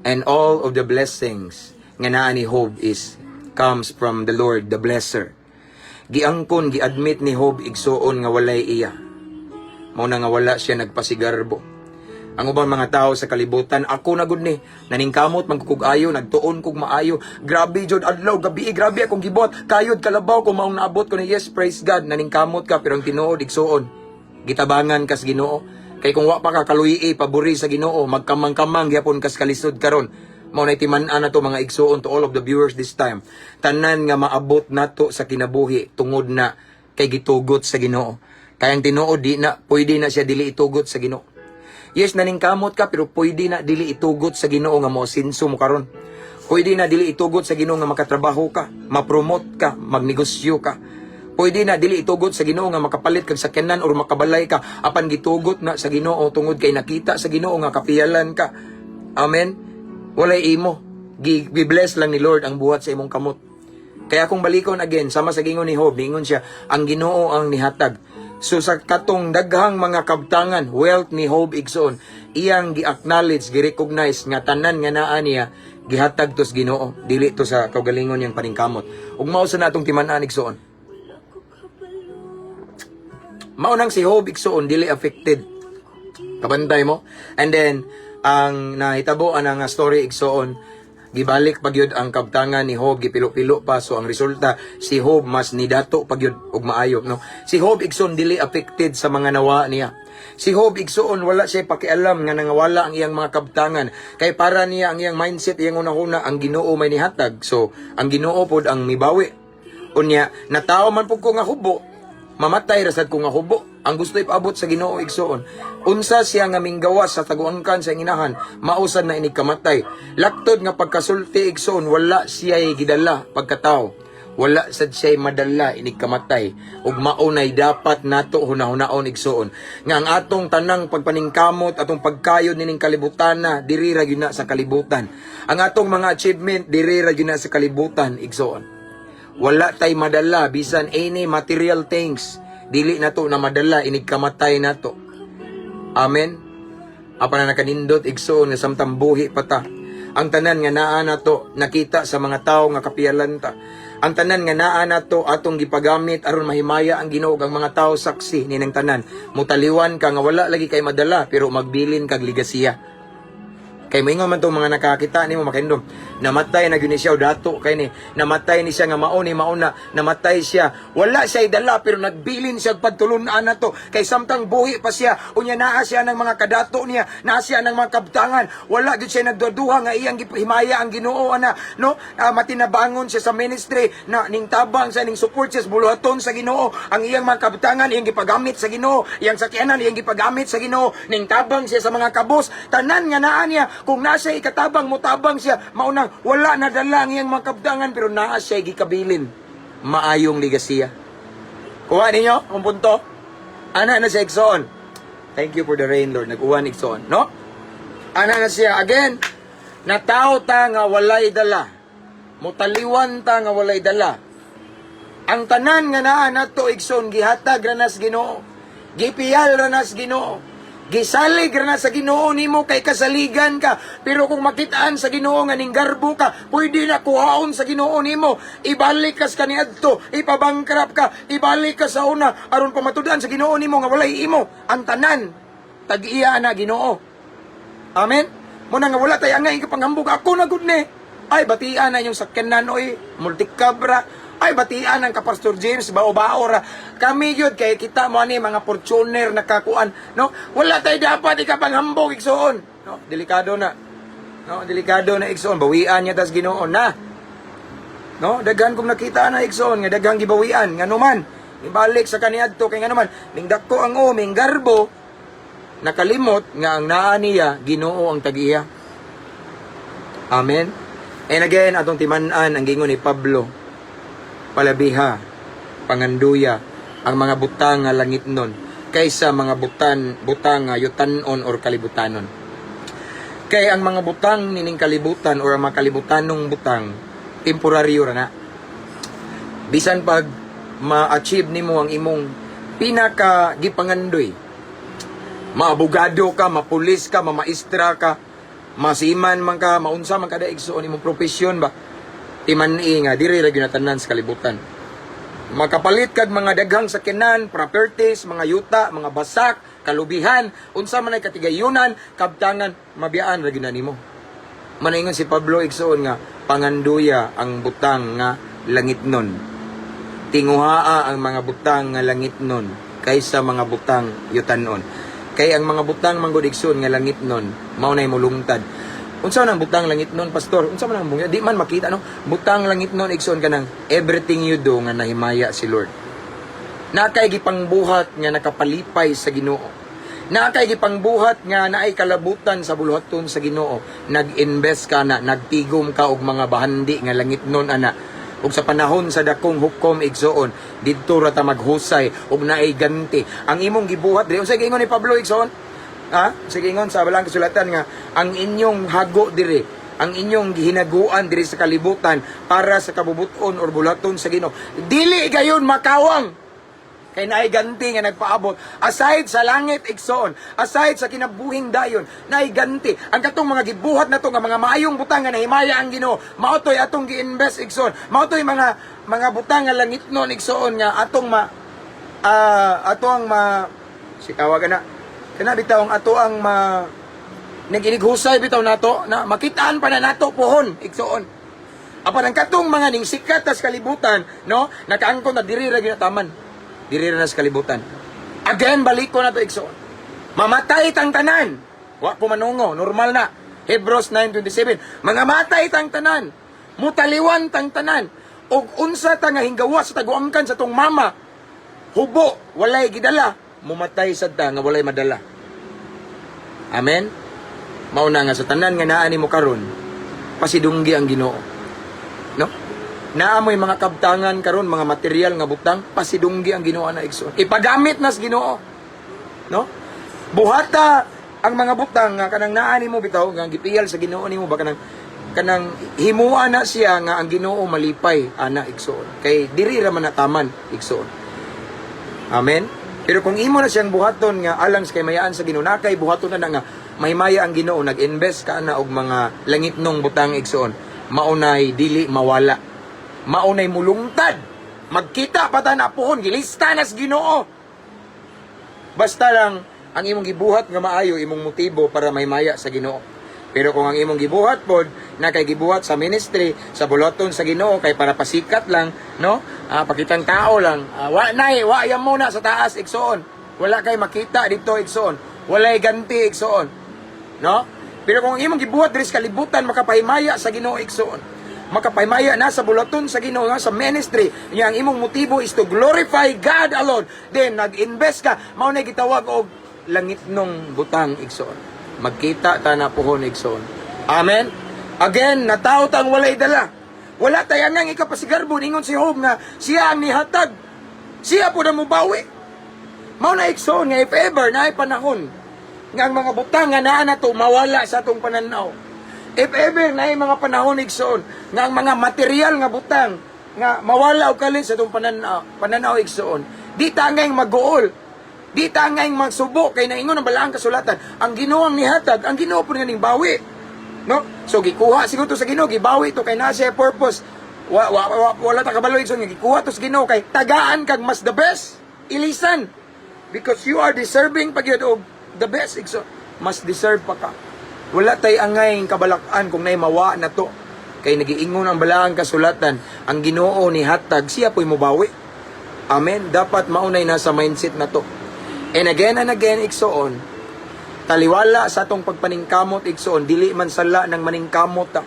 and all of the blessings nga naa ni Job is comes from the Lord, the blesser. Giangkon, gi-admit ni Job, igsuon, nga walay iya. Mao na nga wala siya nagpasigarbo. Ang ubang mga tao sa kalibutan, "Ako na gud ni, naningkamot man kog ayo, nagtuon kog maayo. Grabe jud adlaw, gabi, grabe akong gibuhat. Kayod kalabaw ko maong naabot ko ni." Yes, praise God, naningkamot ka, pero ang tinuod, igsuon, gitabangan kas Ginoo. Kay kung wa pa ka kaluyi, pabori sa Ginoo, magkamang-kamang gyapon kas kalisod karon. Mao na timan-an nato, mga igsuon, to all of the viewers this time. Tanan nga maabot nato sa kinabuhi tungod na kay gitugot sa Ginoo. Kaya ang tinuod, di na pwede na siya dili itugot sa Ginoo. Yes, naningkamot ka, pero pwede na dili itugot sa Ginoo nga mo sinso mo karon. Pwede na dili itugot sa Ginoo nga makatrabaho ka, ma-promote ka, magnegosyo ka. Pwede na dili itugot sa Ginoo nga makapalit kag sakyanan or makabalay ka, apan gitugot na sa Ginoo tungod kay nakita sa Ginoo nga kapiyalan ka. Amen. Walay imo. Gi-bless lang ni Lord ang buhat sa imong kamot. Kaya kung balikon again, sama sa gingon ni Job, ningon siya, "Ang Ginoo ang nihatag." So sa katong daghang mga kabtangan, wealth ni Job, igsoon, iyang gi-acknowledge, gi-recognize nga tanan nga naa niya gihatag to sa Ginoo, dili to sa kaugalingon niyang paningkamot. Ug mao sa natong timan-an, igsoon. Mao nang si Job, igsoon, dili affected. Kabantay mo? And then, ang nahitabo ang nga story, igsoon, gibalik pa gyud ang kabtangan ni Job, gipilo-pilo pa. So ang resulta, si Job mas nidato pa gyud og maayo, no? Si Job, igsoon, dili affected sa mga nawa niya. Si Job, igsoon, wala siya pakialam nga nangawala ang iyang mga kabtangan. Kay para niya, ang iyang mindset, iyang unahuna, ang Ginoo may nihatag. So, ang Ginoo pod ang mibawi. Unya, natao man pud ko nga hubo, mamatay rasad ko nga hubo. Ang gusto ipaabot sa Ginoo, igsoon, unsa siya nga minggawas sa taguangkan sa inahan, mausad na inig kamatay. Laktod nga pagkasulti, igsoon, wala siya gidala pagkatao. Wala sad siya madala inig kamatay. Ug mao nay dapat nato hunahunaon, igsoon, nga ang atong tanang pagpaningkamot, atong pagkayod nining kalibutan na, diri ra gyud na sa kalibutan. Ang atong mga achievement, diri ra gyud na sa kalibutan, igsoon. Wala tay madala bisan any material things. Dili nato na madala inig kamatay nato. Amen. Apan na nakanindot, igsoon, nga samtang buhi pa ta, ang tanan nga naa nato nakita sa mga tawo nga kapiyalan ta. Ang tanan nga naa nato atong gipagamit aron mahimaya ang Ginoo ug ang mga tawo saksi ninang tanan. Mutaliwan ka nga wala lagi kay madala, pero magbilin kag ligasiya. Kay moingon man tong mga nakakita nimo, makindom. "Namatay na gyud ni siya, o dato kay ni. Namatay ni siya nga mao ni mauna, namatay siya. Wala siya dala, pero nagbilin siya pagtulun-an nato." Kay samtang buhi pa siya, unya naa siya ng mga kadato niya, naa siya ng mga kabtangan. Wala gyud siya nagduduha nga iyang gihimaya ang Ginoo ana, no? Matinabangon siya sa ministry na ning tabang sa ning support siya sa buluhaton sa Ginoo. Ang iyang mga kabtangan iyang gipagamit sa Ginoo, iyang sakyanan iyang gipagamit sa Ginoo, ning tabang siya sa mga kabos. Tanan nga naa niya, kung nasa ikatabang mo tabang siya, maunang wala na dala ang iyang mga kabtangan, pero naa siya gikabilin. Maayong ligasiya. Kuha ninyo ang punto? Ana na siya, igsoon. Thank you for the rain, Lord. Nag-uwan, igsoon, no? Ana na siya. Again, natao ta nga walay dala. Mutaliwan ta nga walay dala. Ang tanan nga naa nato, igsoon, gihatag ra nas Ginoo. Gipiyal ra nas Ginoo. Gisalig ra na sa Ginoo nimo kay kasaligan ka. Pero kung makitaan sa Ginoo nga ning garbo ka, pwede na kuhaon sa Ginoo nimo. Ibalik ka sa kaniadto, ipabankrupt ka, ibalik ka sa una aron pamatudan sa Ginoo nimo nga walay imo. Ang tanan tag-iya na Ginoo. Amen. Muna nga wala tay angay kapanghambog, "Ako na gud ni." Ay, batian na yung sakyanan oy, multicab ra. Ay, batian ang ka Pastor James, bao-bao ra. Kami gyud kay kita mo ani mga Fortuner nakakuan, no? Wala tay dapat ikapanghambog, igsuon. No, delikado na. No, delikado na, igsuon, bawian niya tas Ginoo na. No, daghan kong nakita na, igsuon, nga daghang gibawian nganuman. Ibalik sa kaniadto kay nganuman ning dako ang o ming garbo, nakalimot nga ang naa niya, Ginoo ang tag-iya. Amen. And again, atong timan-an ang gingon ni Pablo, palabiha, panganduya, ang mga butang nga langitnon kaysa mga butang nga yutanon or kalibutanon. Kay ang mga butang nining kalibutan or ang mga kalibutanong butang, temporaryo ra na. Bisan pag ma-achieve nimo ang imong pinaka gipangandoy, maabogado ka, mapulis ka, mamaestra ka, masiman man ka, maunsa man kada igsuon imong propesyon ba, timan-i nga diri ra gyud tanan sa kalibutan. Makapalit kag mga daghang sakyanan, properties, mga yuta, mga basak, kalubihan, unsa man ay katigayunan, kabtangan, mabiyaan ra gyud na nimo. Manaingon si Pablo, igsuon, nga panganduya ang butang nga langitnon. Tinguhaa ang mga butang nga langitnon kaysa mga butang yutanon. Kay ang mga butang manggod, igsuon, nga langitnon, mao nay mulungtad. Unsa man ang butang langitnon, pastor? Unsa man ang butang? Di man makita, no? Butang langitnon, igsuon, kanang everything you do nga nahimaya si Lord. Naa kay gipangbuhat nga nakapalipay sa Ginoo. Naa kay gipangbuhat nga naay kalabutan sa buluhaton sa Ginoo. Nag-invest ka na, nagtigom ka og mga bahandi nga langitnon ana. Ug sa panahon sa dakong hukom, igsoon, didto ra ta maghusay ug naay ganti. Ang imong gibuhat diri, unsay giingon ni Pablo, igsoon? Ha? Sige, ingon sa Balaang Kasulatan nga ang inyong hago diri, ang inyong gihinaguan diri sa kalibutan para sa kabubuton or buluhaton sa Ginoo, dili gayon makawang. Kay naay ganti nga nagpaabot. Aside sa langit, igsoon, aside sa kinabuhing dayon, naay ganti. Ang katong mga gibuhat nato nga mga maayong butang nga nahimaya ang Ginoo, mao to'y atong gi-invest, igsoon. Mao to'y mga butang nga langitnon, igsoon, nga atong ma ato ang ma si tawag ana. Kana bitaw ang ato ang ma nag-inighusay bitaw nato na makitaan pa na nato pohon, igsoon. Apan ang katong mga ning sikat tas kalibutan, no, nakaangkon na diri ra ginataman. Diri ra na sa kalibutan. Again, balik ko na to, igsoon. Mamatay tang tanan. Wa ko manungo, normal na. Hebrews 9:27. Mga matay tang tanan. Mutaliwan tang tanan. Og unsa ta nga hinggawa sa taguangkan sa tong mama. Hubo, walay gidala. Mumatay sad ta nga walay madala. Amen. Mao na nga sa tanan nga naa nimo karon, pasidunggi ang Ginoo. No? Naa mo'y mga kabtangan karon, mga material nga butang, pasidunggi ang Ginoo na, igsoon. Ipagamit nas Ginoo. No? Buhata ang mga butang nga kanang naa nimo bitaw nga gipiyal sa Ginoo nimo ba, kanang himua na siya nga ang Ginoo malipay ana, igsoon. Kay diri ra man nataman, igsoon. Amen. Pero kung imo na siyang buhaton nga alang sa kaymayaan sa Ginoo, na kay buhaton na, na nga mahimaya ang Ginoo, nag-invest ka na og mga langitnong butang, igsoon. Maunay dili mawala. Maunay mulungtad. Magkita pa ta na pohon, gilista na sa Ginoo. Basta lang ang imong gibuhat nga maayo imong motibo para mahimaya sa Ginoo. Pero kung ang imong gibuhat pod na kay gibuhat sa ministry, sa buluhaton sa Ginoo kay para pasikat lang, no? Pakitang tao lang. Wa nay, wa yan muna sa taas, igsoon. Wala kay makita dito, igsoon. Walay ganti, igsoon. No? Pero kung ang imong gibuhat diri sa kalibutan makapahimaya sa Ginoo, igsoon. Makapahimaya na sa buluhaton sa Ginoo nga sa ministry. Nya ang imong motibo is to glorify God alone. Then nag-invest ka, mao na gitawag og langitnong butang, igsoon. Magkita ta na pohon, igsoon. Amen. Again, nataw tang walay dala. Wala tayo nga ikapasigarbo, ingon si Job nga siya ang nihatag. Siya po na mubawi. Mao na, igsoon, nga if ever naay panahon nga ang mga butang nga naa nato mawala sa atong pananaw. If ever naay mga panahon, igsoon, nga ang mga material nga butang nga mawala og kalit sa atong pananaw, igsoon, di ta angay maguol. Di ta angay magsubo kay naingon ang Balaang Kasulatan, ang Ginoo ang nihatag, ang Ginoo po nga ning bawi. No? So gikuha siguro to sa Ginoo, gibawi to kay naa siya purpose. Wa, wala ta kabalo, igsoon, nga gikuha to sa Ginoo kay tagaan kag mas the best. Ilisan. Because you are deserving pag yun og the best, igsoon. Mas deserve pa ka. Wala tay angay kabalakan kung nay mawa na to. Kay nagiingon ang Balaang Kasulatan, ang Ginoo ni hatag, siya po'y mubawi. Amen. Dapat maunay nasa mindset na to. And again, igsoon, taliwala sa atong pagpaningkamot, igsoon, dili man sala ng maningkamot ta.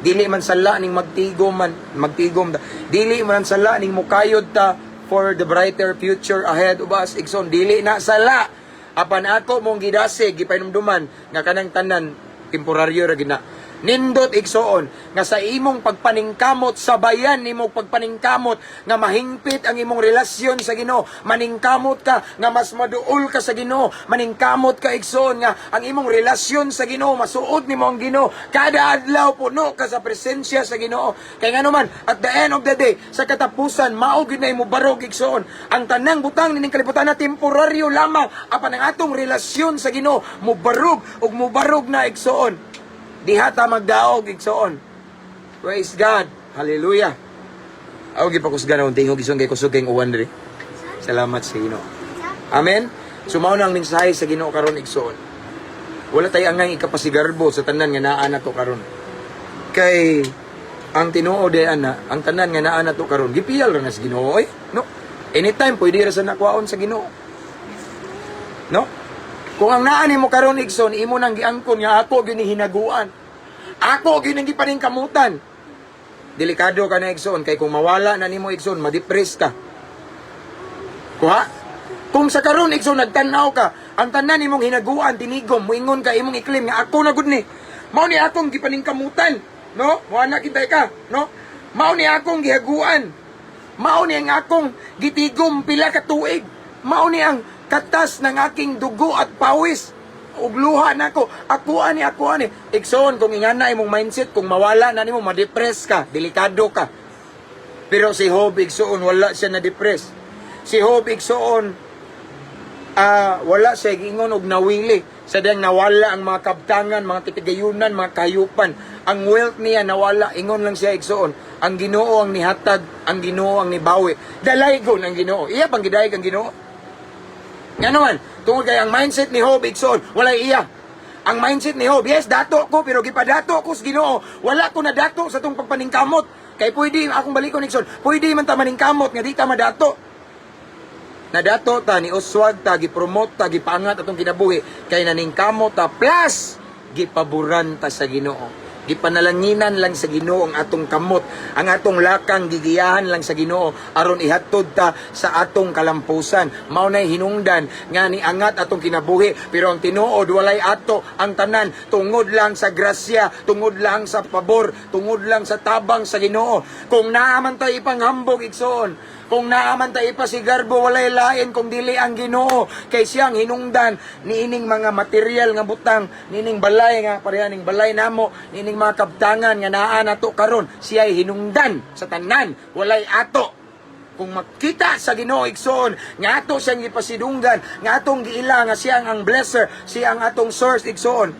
Dili man sala ning magtigom man, magtigom ta. Dili man sala ning mukayod ta for the brighter future ahead of us, igsoon. Dili na sala. Apan ako mong gidasig, gipahinumduman nga kanang tanan temporaryo ra gina. Nindot, igsoon, nga sa imong pagpaningkamot, sabayan nimo pagpaningkamot nga mahingpit ang imong relasyon sa Ginoo. Maningkamot ka nga mas maduol ka sa Ginoo. Maningkamot ka, igsoon, nga ang imong relasyon sa Ginoo, masuod nimo ang Ginoo. Kada adlaw puno ka sa presensya sa Ginoo. Kay ngano man, at the end of the day, sa katapusan, mao gyud na imo barog, igsoon. Ang tanang butang nining kalibutan na temporaryo lamang, apan ang atong relasyon sa Ginoo mubarog ug mubarog na, igsoon. Diha ta magdaog, igsoon. Praise God. Hallelujah. Ako gipakusgan akong tingog, igsoon, kay kusog kayong uwan diri. Salamat sa Ginoo. Amen. So mao na ang mensahe sa Ginoo karon, igsoon. Wala tay angay ikapasigarbo sa tanan nga naa nato karon. Kay ang tinuod ay ana, ang tanan nga naa nato karon, gipiyal ra na sa Ginoo oy. No? Anytime pwede ra sa nakuhaon sa Ginoo. No? Kung ang naa nimo karon, igsoon, imo nang giangkon nga ako gyud ni hinaguan. Ako gyud ang gipaningkamutan. Delikado ka na, igsoon, kay kung mawala na nimo, igsoon, ma-depress ka. Kuha? Kung sa karon, igsoon, nagtan-aw ka, ang tanan nimong hinaguan, tinigom, muingon ka imong i-claim nga ako na gud ni. Mao ni akong gipaningkamutan, no? Mo na kita ka, no? Mao ni akong gihaguan. Mao ni ang akong gitigom pila ka tuig. Mao ni ang katas ng aking dugo at pawis. Ug luha nako. Ako ani, ako ani. Igsoon, kung ingana imong mindset, kung mawala na nimo, ma-depress ka, delikado ka. Pero si Job, igsoon, wala siya na-depress. Si Job, igsoon, wala siya giingon og nawili. Sa diyang nawala ang mga kabtangan, mga kitigayunan, mga kahayupan. Ang wealth niya nawala, ingon lang siya, igsoon, ang Ginoo ang nihatag, ang Ginoo ang nibawi. Dalaygon ang Ginoo. Iya pang gidayeg ang Ginoo. Nga naman, tungod kay ang mindset ni Job, igsoon, walay iya. Ang mindset ni Job, yes, dato ko, pero gipadato ko sa Ginoo. Wala ko na dato sa tong pagpaningkamot. Kay pwede, akong balikon, igsoon, pwede man ta maningkamot nga di ta madato. Nadato ta, ni uswag ta, gipromote ta, gipaangat atong kinabuhi kay naningkamot ta plus gipaboran ta sa Ginoo. Gipanalanginan lang sa Ginoo ang atong kamot, ang atong lakang gigiyahan lang sa Ginoo aron ihatod ta sa atong kalampusan. Mao nay hinungdan nga niangat atong kinabuhi, pero ang tinuod, walay ato ang tanan tungod lang sa grasya, tungod lang sa pabor, tungod lang sa tabang sa Ginoo. Kung naa man tay ipanghambog, igsoon, kung naa man tay ipasigarbo, walay lain kung dili ang Ginoo, kay siyang hinungdan niining mga material nga butang, niining balay nga pareha ning balay namo, niining mga kabtangan nga naa nato karon. Siya'y hinungdan sa tanan, walay ato. Kung makita sa Ginoo, igsoon, nga ato siyang gipasidunggan, nga atong giila nga siya ang blesser, siya ang atong source, igsoon,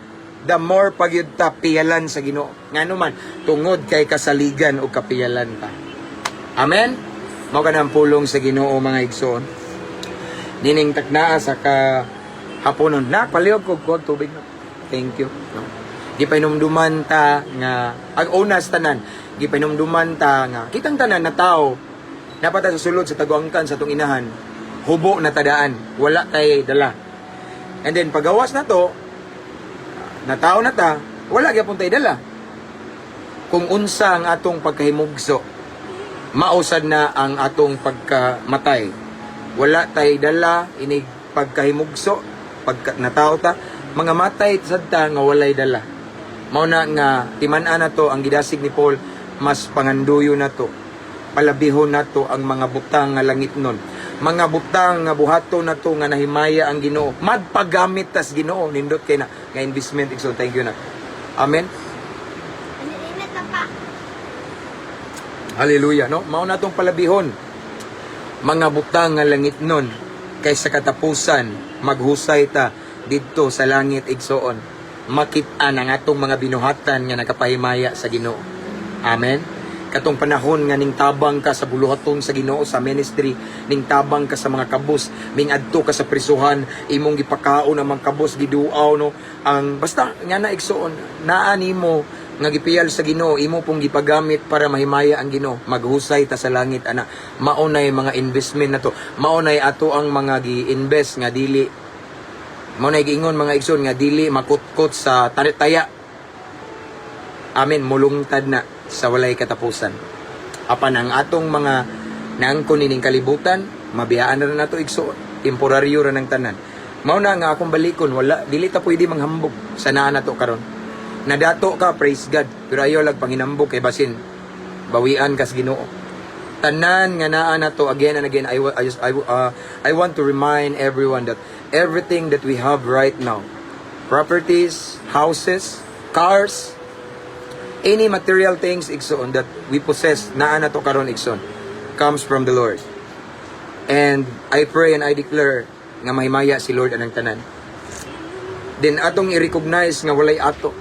the more pagyud ta piyalan sa Ginoo. Ngano man, tungod kay kasaligan o kapiyalan ta. Amen. Mao ka pulong sa Ginoo, mga igsoon. Nining taknaa sa ka haponon na palihog ko kuwag tubig, no. Thank you. No. Gipahinumduman ta nga ag una sa tanan, gipahinumduman ta nga kitang tanan na tao napata sa sulod sa taguangkan sa atong inahan, hubo na tadaan, wala tay dala. And then pagawas na to, natao na ta, wala gyapon tay dala. Kung unsa ang atong pagkahimugso, mausad na ang atong pagkamatay. Wala tay dala inig pagkahimugso, pagka natao ta, mga matay sad ta nga walay dala. Mao na nga timan-an na to ang gidasig ni Paul, mas panganduyo na to. Palabihon nato ang mga butang nga langit nun. Mga butang nga buhaton nato nga nahimaya ang Ginoo. Magpagamit tas Ginoo, nindot kay na nga investment, so thank you na. Amen. Init na pa. Hallelujah, no? Mao na tong palabihon mga butang nga langit nun, kay sa katapusan maghusay ta didto sa langit, igsoon. Makit-an ang atong mga binuhatan nga nakapahimaya sa Ginoo. Amen. Katong panahon nga ning tabang ka sa buluhaton sa Ginoo sa ministry, ning tabang ka sa mga kabus, ming adto ka sa prisuhan, imong gipakaon ang mga kabus, giduaw, no, ang basta nga na, igsoon, naa nimo nga gipiyal sa Ginoo, imo pong gipagamit para mahimaya ang Ginoo. Maghusay ta sa langit ana. Mao nay mga investment nato, mao nay ato ang mga gi-invest nga dili, mao nay giingon, mga igsoon, nga dili makutkot sa taya. Amen. Mulungtad na sa walay katapusan. Apan ang atong mga naangkon nining kalibutan, mabiyaan na nato, igsoon. Temporaryo ra ng tanan. Mao na nga akong balikon, wala dili ta pwede manghambog sa naa nato karon. Nadato ka, praise God. Pero ayaw lag panginambok kay basin bawian kas Ginoo. Tanan nga naa nato, again and again, I, wa- I, just, I want to remind everyone that everything that we have right now, properties, houses, cars, any material things, igsoon, that we possess, naa nato karon, igsoon, comes from the Lord. And I pray and I declare nga mahimaya si Lord anang tanan. Then atong i-recognize nga walay ato.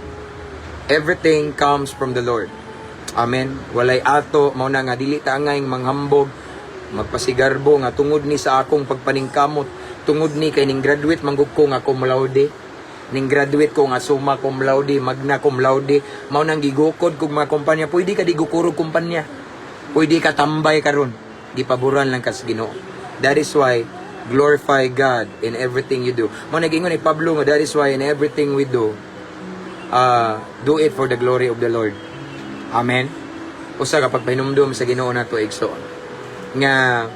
Everything comes from the Lord. Amen. Walay ato, mao na nga dili ta angay manghambog, magpasigarbo nga tungod ni sa akong pagpaningkamot, tungod ni kay ning graduate manggug ko nga cum laude, ning graduate ko nga summa cum laude, magna cum laude, mao nang gigukod kog mga kumpanya. Pwede ka di gukurog kumpanya. Pwede ka tambay karon. Gipaboran lang kas Ginoo. That is why glorify God in everything you do. Mao nagingon ni Pablo nga that is why in everything we do, do it for the glory of the Lord. Amen. Usa ka pagpahinumdum sa Ginoo nato, igsoon, nga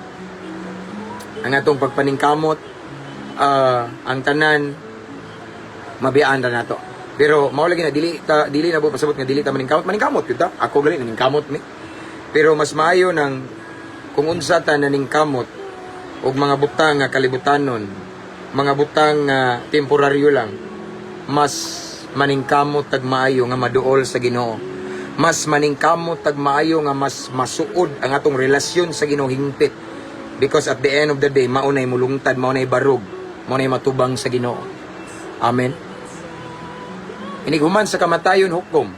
ang atong pagpaningkamot, ang tanan mabiyaan ra nato. Pero mao lagi na dili na po pasabot nga dili ta maningkamot, maningkamot gyud ta. Ako gali naningkamot mi. Pero mas maayo nang kung unsa ta naningkamot og mga butang nga kalibutanon, mga butang nga temporaryo lang, mas maningkamot tag maayo nga maduol sa Ginoo. Mas maningkamot tag maayo nga mas masuod ang atong relasyon sa Ginoo hingpit. Because at the end of the day, maunay mulungtad, maunay barog, maunay matubang sa Ginoo. Amen. Inighuman sa kamatayon, hukom.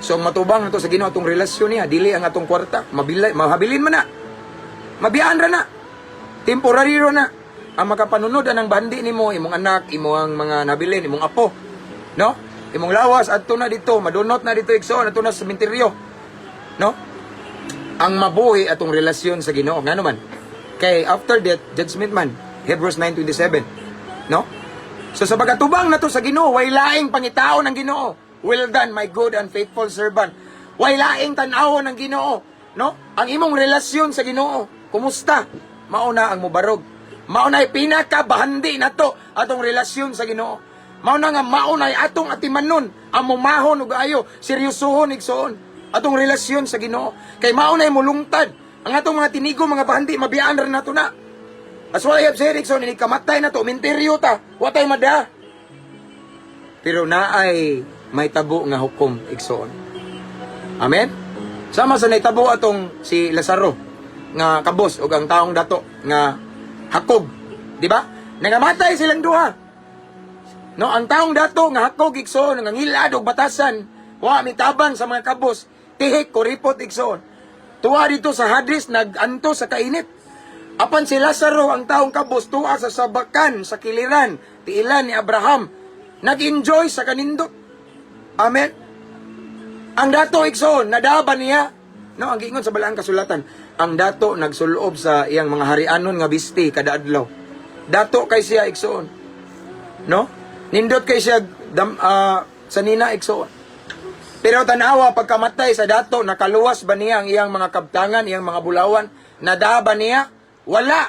So ang matubang nato sa Ginoo, atong relasyon niya, dili ang atong kwarta, mabilay, mahabilin man na. Mabiyaan ra na. Temporary ra na. Ang makapanunod anang bandi nimo, imong anak, imong mga nabilin, imong apo. No? Imong lawas adto na dito, madunot na dito, igsoon, adto na sa sementeryo. No? Ang mabuhi atong relasyon sa Ginoo, ngano man? Kay after death, judgment man. Hebrews 9:27. No? So sa pagatubang nato sa Ginoo, way laing pangitaon ng Ginoo. "Well done, my good and faithful servant." Way laing tan-awon ng Ginoo, no? Ang imong relasyon sa Ginoo, kumusta? Mao na ang mubarog. Mao na pinakabahandi nato atong relasyon sa Ginoo. Mao na nga mao na atong atimanon ang mumahon ug ayo, seryosohon, igsoon, atong relasyon sa Ginoo. Kay mao na mulungtad ang atong mga tinigo, mga bahandi, mabiyaan ra nato na. As what I have said, igsoon, ini kamatay na to, minteryo ta, wa tay mada. Pero naay may tabo nga hukom, igsoon. Amen? Sama sa naitabo atong si Lazaro nga kabos ug ang taong dato nga hakog, di ba? Nangamatay silang duha. No, ang taong dato nga hakog, igsoon, nga ngilad og batasan, wa mitabang sa mga kabos, tihik kuripot, igsoon. Tuwa dito sa Hades, naganto sa kainit. Apan si Lazaro, ang taong kabos, tuwa sa sabakan, sa kiliran, tiilan ni Abraham. Nag-enjoy sa kanindot. Amen. Ang dato, igsoon, nadaba niya. No, ang giingon sa balaang kasulatan, ang dato nagsulob sa iyang mga harianon nga bisti kada adlaw. Dato kay siya, igsoon. No? Nindot kay siya sa nina, igsoon. Pero tanawa pagkamatay sa dato, nakaluwas ba niya ang iyang mga kabtangan, iyang mga bulawan? Nadaba niya? Wala.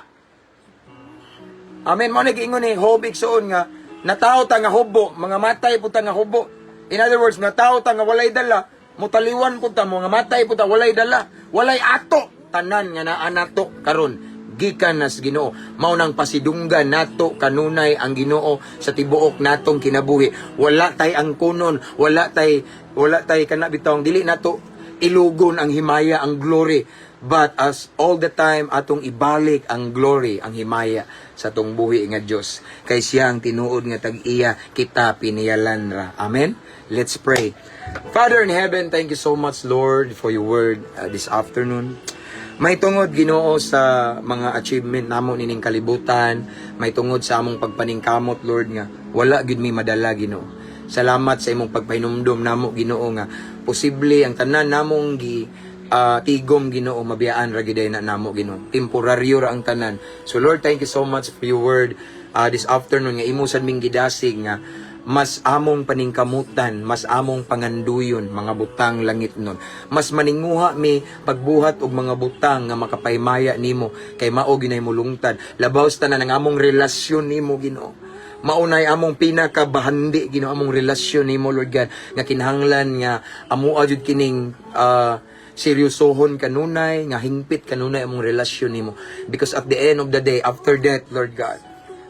Amen. Mao ni giingon ni Job, igsoon, nga natawo ta nga hubo, mga matay pud ta nga hubo. In other words, natawo ta nga walay dala, mutaliwan pud ta, mga matay pud ta walay dala, walay ato, tanan nga naa nato karon gikan nas Ginoo. Mao nang pasidunggan nato kanunay ang Ginoo sa tibuok natong kinabuhi. Wala tay ang kunon, wala tay kana bitawng dili nato ilugon ang himaya, ang glory. But as all the time atong ibalik ang glory, ang himaya sa atong buhi nga Dios. Kay siya ang tinuod nga tag-iya, kita piniyalan ra. Amen. Let's pray. Father in heaven, thank you so much, Lord, for your word this afternoon. May tungod, Ginoo, sa mga achievement namo nining kalibutan, may tungod sa among pagpaningkamot, Lord, nga wala gyud mi madala, Ginoo. Salamat sa imong pagpahinumdom namo, Ginoo, nga posible ang tanan namong gi tigom, Ginoo, mabiyaan ra gyud na namo, Ginoo. Temporaryo ra ang tanan. So Lord, thank you so much for your word this afternoon nga imo sad ming gidasig nga mas among paningkamutan, mas among panganduyon mga butang langit nun. Mas maninguha mi pagbuhat og mga butang nga makapahimaya nimo kay mao ginay mulungtad. Labaw sa tanan ang among relasyon nimo, Ginoo. Maunay among pinakabahandi, Ginoo, among relasyon nimo, Lord God, nga kinahanglan nga amoa jud kining seryosohon kanunay, nga hingpit kanunay among relasyon nimo, because at the end of the day, after death, Lord God,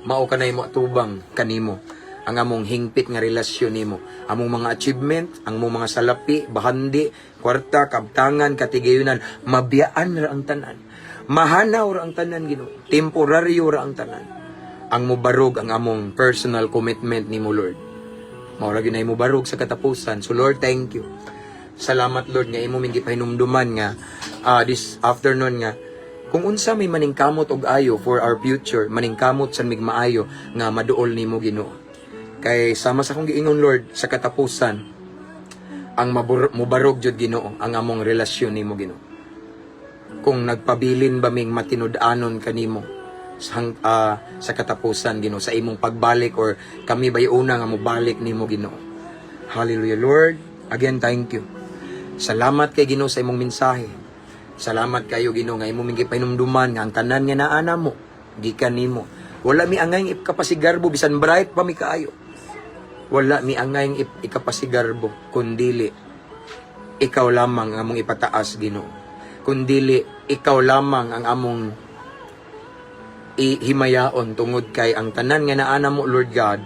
mao kanay mo atubang kanimo ang among hingpit nga relasyon nimo. Among mga achievement, ang among mga salapi, bahandi, kwarta, kabtangan, katigayunan, mabiyaan ra ang tanan, mahanaw ra ang tanan, Ginoo. Temporaryo ra ang tanan. Ang mubarog ang among personal commitment nimo, Lord. Mao ra gyud mo barog sa katapusan. So Lord, thank you. Salamat, Lord, nga imo ming gipahinumduman nga this afternoon nga kung unsa may maningkamot og ayo for our future, maningkamot sa mig maayo nga maduol nimo, Ginoo. Kay sama sa akong giingon, Lord, sa katapusan ang mubarog jud, Ginoo, ang among relasyon nimo, Ginoo. Kung nagpabilin ba ming matinud-anon kanimo sa katapusan, Ginoo, sa imong pagbalik or kami ba una nga mobalik nimo, Ginoo. Hallelujah, Lord. Again, thank you. Salamat kay Ginoo sa imong mensahe. Salamat kayo, Ginoo, nga imong ming gipahinumduman nga ang tanan nga naa namo gikan nimo. Wala mi angay ikapasigarbo bisan bright pa mi kaayo. Wala mi angay ikapasigarbo kundili ikaw lamang ang among ipataas, Ginoo. Kundili ikaw lamang ang among ihimayaon tungod kay ang tanan nga naa namo, Lord God,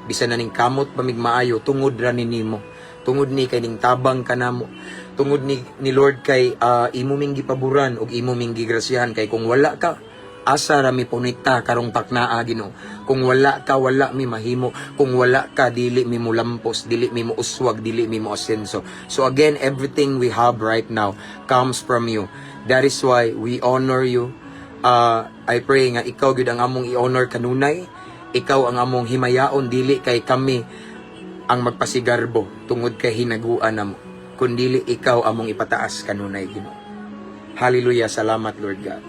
bisan na ning kamot pa mig maayo, tungod ra ni nimo, tungod ni kay ning tabang kanamo, tungod ni Lord kay imo ming gipaboran ug imo ming gigrasyahan. Kay kung wala ka, asa ra mi punita karong taknaa, Ginoo? Kung wala ka, wala mi mahimo. Kung wala ka, dili mi mulampos, dili mi mo uswag, dili mi mo asenso. So again, everything we have right now comes from you. That is why we honor you. I pray nga ikaw gyud ang among i-honor kanunay, ikaw ang among himayaon, dili kay kami ang magpasigarbo tungod kay hinaguan namo, kundili ikaw among ipataas kanunay, Ginoo. Hallelujah. Salamat, Lord God.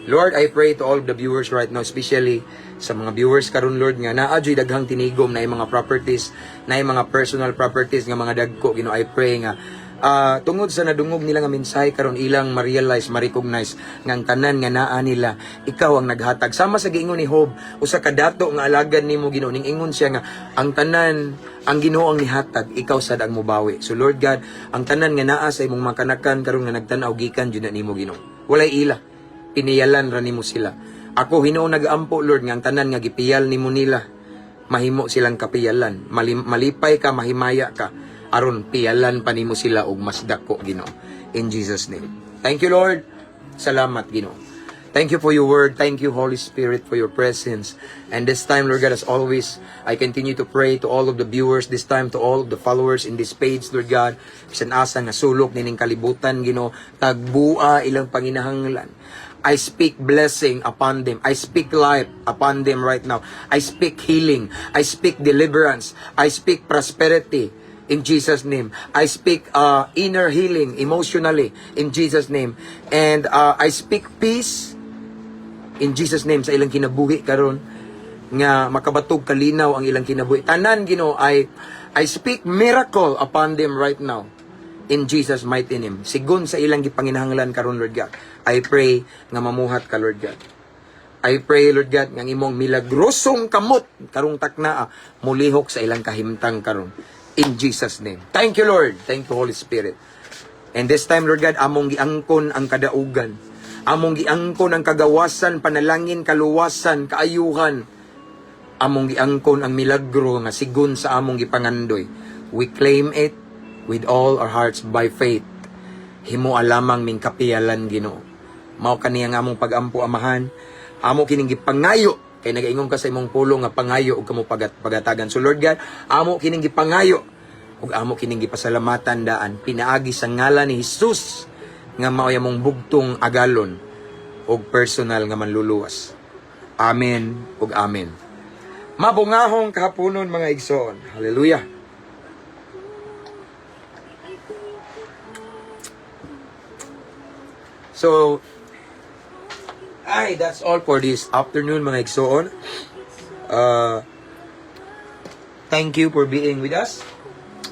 Lord, I pray to all of the viewers right now, especially sa mga viewers karon, Lord, nga naa juy daghang tinigom na mga properties, na mga personal properties nga mga dagko, Ginoo. I pray nga tungod sa nadungog nila nga mensahe karon, ilang ma-realize, ma-recognize nga ang tanan nga naa nila, ikaw ang naghatag. Sama sa giingon ni Job, usa ka dato nga alagad nimo, Ginoo, ning ingon siya nga ang tanan, ang Ginoo ang nihatag, ikaw sad ang mobawi. So Lord God, ang tanan nga naa sa imong mga kanakan karon nga nagtan-aw, gikan jud na nimo, Ginoo. Walay ila, piniyalan ra nimo sila. Ako hinuon nagaampo, Lord, nga ang tanan nga gipiyal nimo nila, mahimo silang kapiyalan. Malipay ka, mahimaya ka aron piyalan pa nimo sila og mas dako, Ginoo. In Jesus' name. Thank you, Lord. Salamat, Ginoo. Thank you for your word. Thank you, Holy Spirit, for your presence. And this time, Lord God, as always, I continue to pray to all of the viewers, this time to all of the followers in this page, Lord God. Bisan asa nga sulok nining kalibutan, Ginoo, tagbua ilang panginahanglan. I speak blessing upon them. I speak life upon them right now. I speak healing. I speak deliverance. I speak prosperity in Jesus' name. I speak inner healing emotionally in Jesus' name. And I speak peace in Jesus' name sa ilang kinabuhi karon nga makabatog kalinaw ang ilang kinabuhi. Tanan, Ginoo, I speak miracle upon them right now in Jesus' mighty name. Sigon sa ilang gipanginahanglan karon, Lord God. I pray nga mamuhat ka, Lord God. I pray, Lord God, nga ang imong milagrosong kamot karong taknaa mulihok sa ilang kahimtang karon. In Jesus' name. Thank you, Lord. Thank you, Holy Spirit. And this time, Lord God, among giangkon ang kadaugan. Among giangkon ang kagawasan, panalangin, kaluwasan, kaayuhan. Among giangkon ang milagro nga sigon sa among gipangandoy. We claim it with all our hearts by faith. Himoa lamang ming kapiyalan, Ginoo. Mao kani ang among pagampo, Amahan. Amo kining gipangayo kay nagaingon ka sa imong pulong nga pangayo ug kamo pagatagan. So Lord God, amo kining gipangayo ug amo kining gipasalamatan daan pinaagi sa ngalan ni Jesus nga mao'y among bugtong agalon ug personal nga manluluwas. Amen ug amen. Mabungahong kahaponon, mga igsoon. Hallelujah. So, ay, that's all for this afternoon, mga igsoon. Thank you for being with us.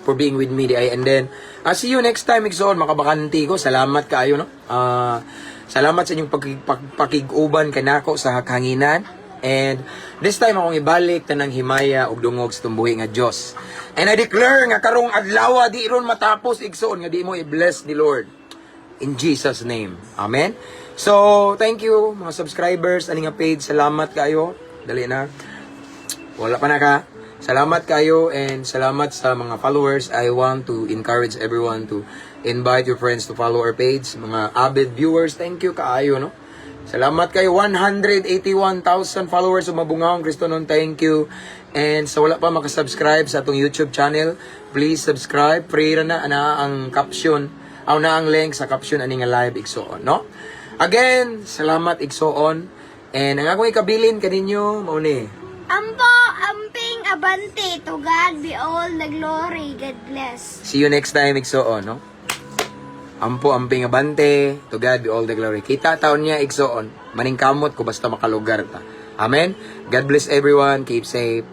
For being with me, di. And then, see you next time, igsoon. Makabakanti ko. Salamat kaayo, no? Salamat sa inyong pakig-uban kanako sa kahanginan. And this time akong ibalik tanang himaya ug dungog sa tumbuhi nga Dios. And I declare nga karong adlaw di ron matapos, igsoon, nga di mo i-bless ni Lord. In Jesus' name. Amen. So, thank you mga subscribers ani nga page. Salamat kayo. Dali na. Wala pa na ka. Salamat kayo and salamat sa mga followers. I want to encourage everyone to invite your friends to follow our page. Mga avid viewers, thank you kaayo, no? Salamat kayo. 181,000 followers sa Mabungahong Kristohanon. Thank you. And sa wala pa makasubscribe sa atong YouTube channel, please subscribe. Free ra na ana ang caption. Aw na ang link sa caption ani nga live, igsoon, no? Again, salamat, igsoon. And ang akong ikabilin kaninyo mao ni. Ampo, amping, abante. To God be all the glory. God bless. See you next time, igsoon, no? Ampo, amping, abante. To God be all the glory. Kita ta unya, igsoon. Maningkamot ko basta makalugar ta. Amen. God bless everyone. Keep safe.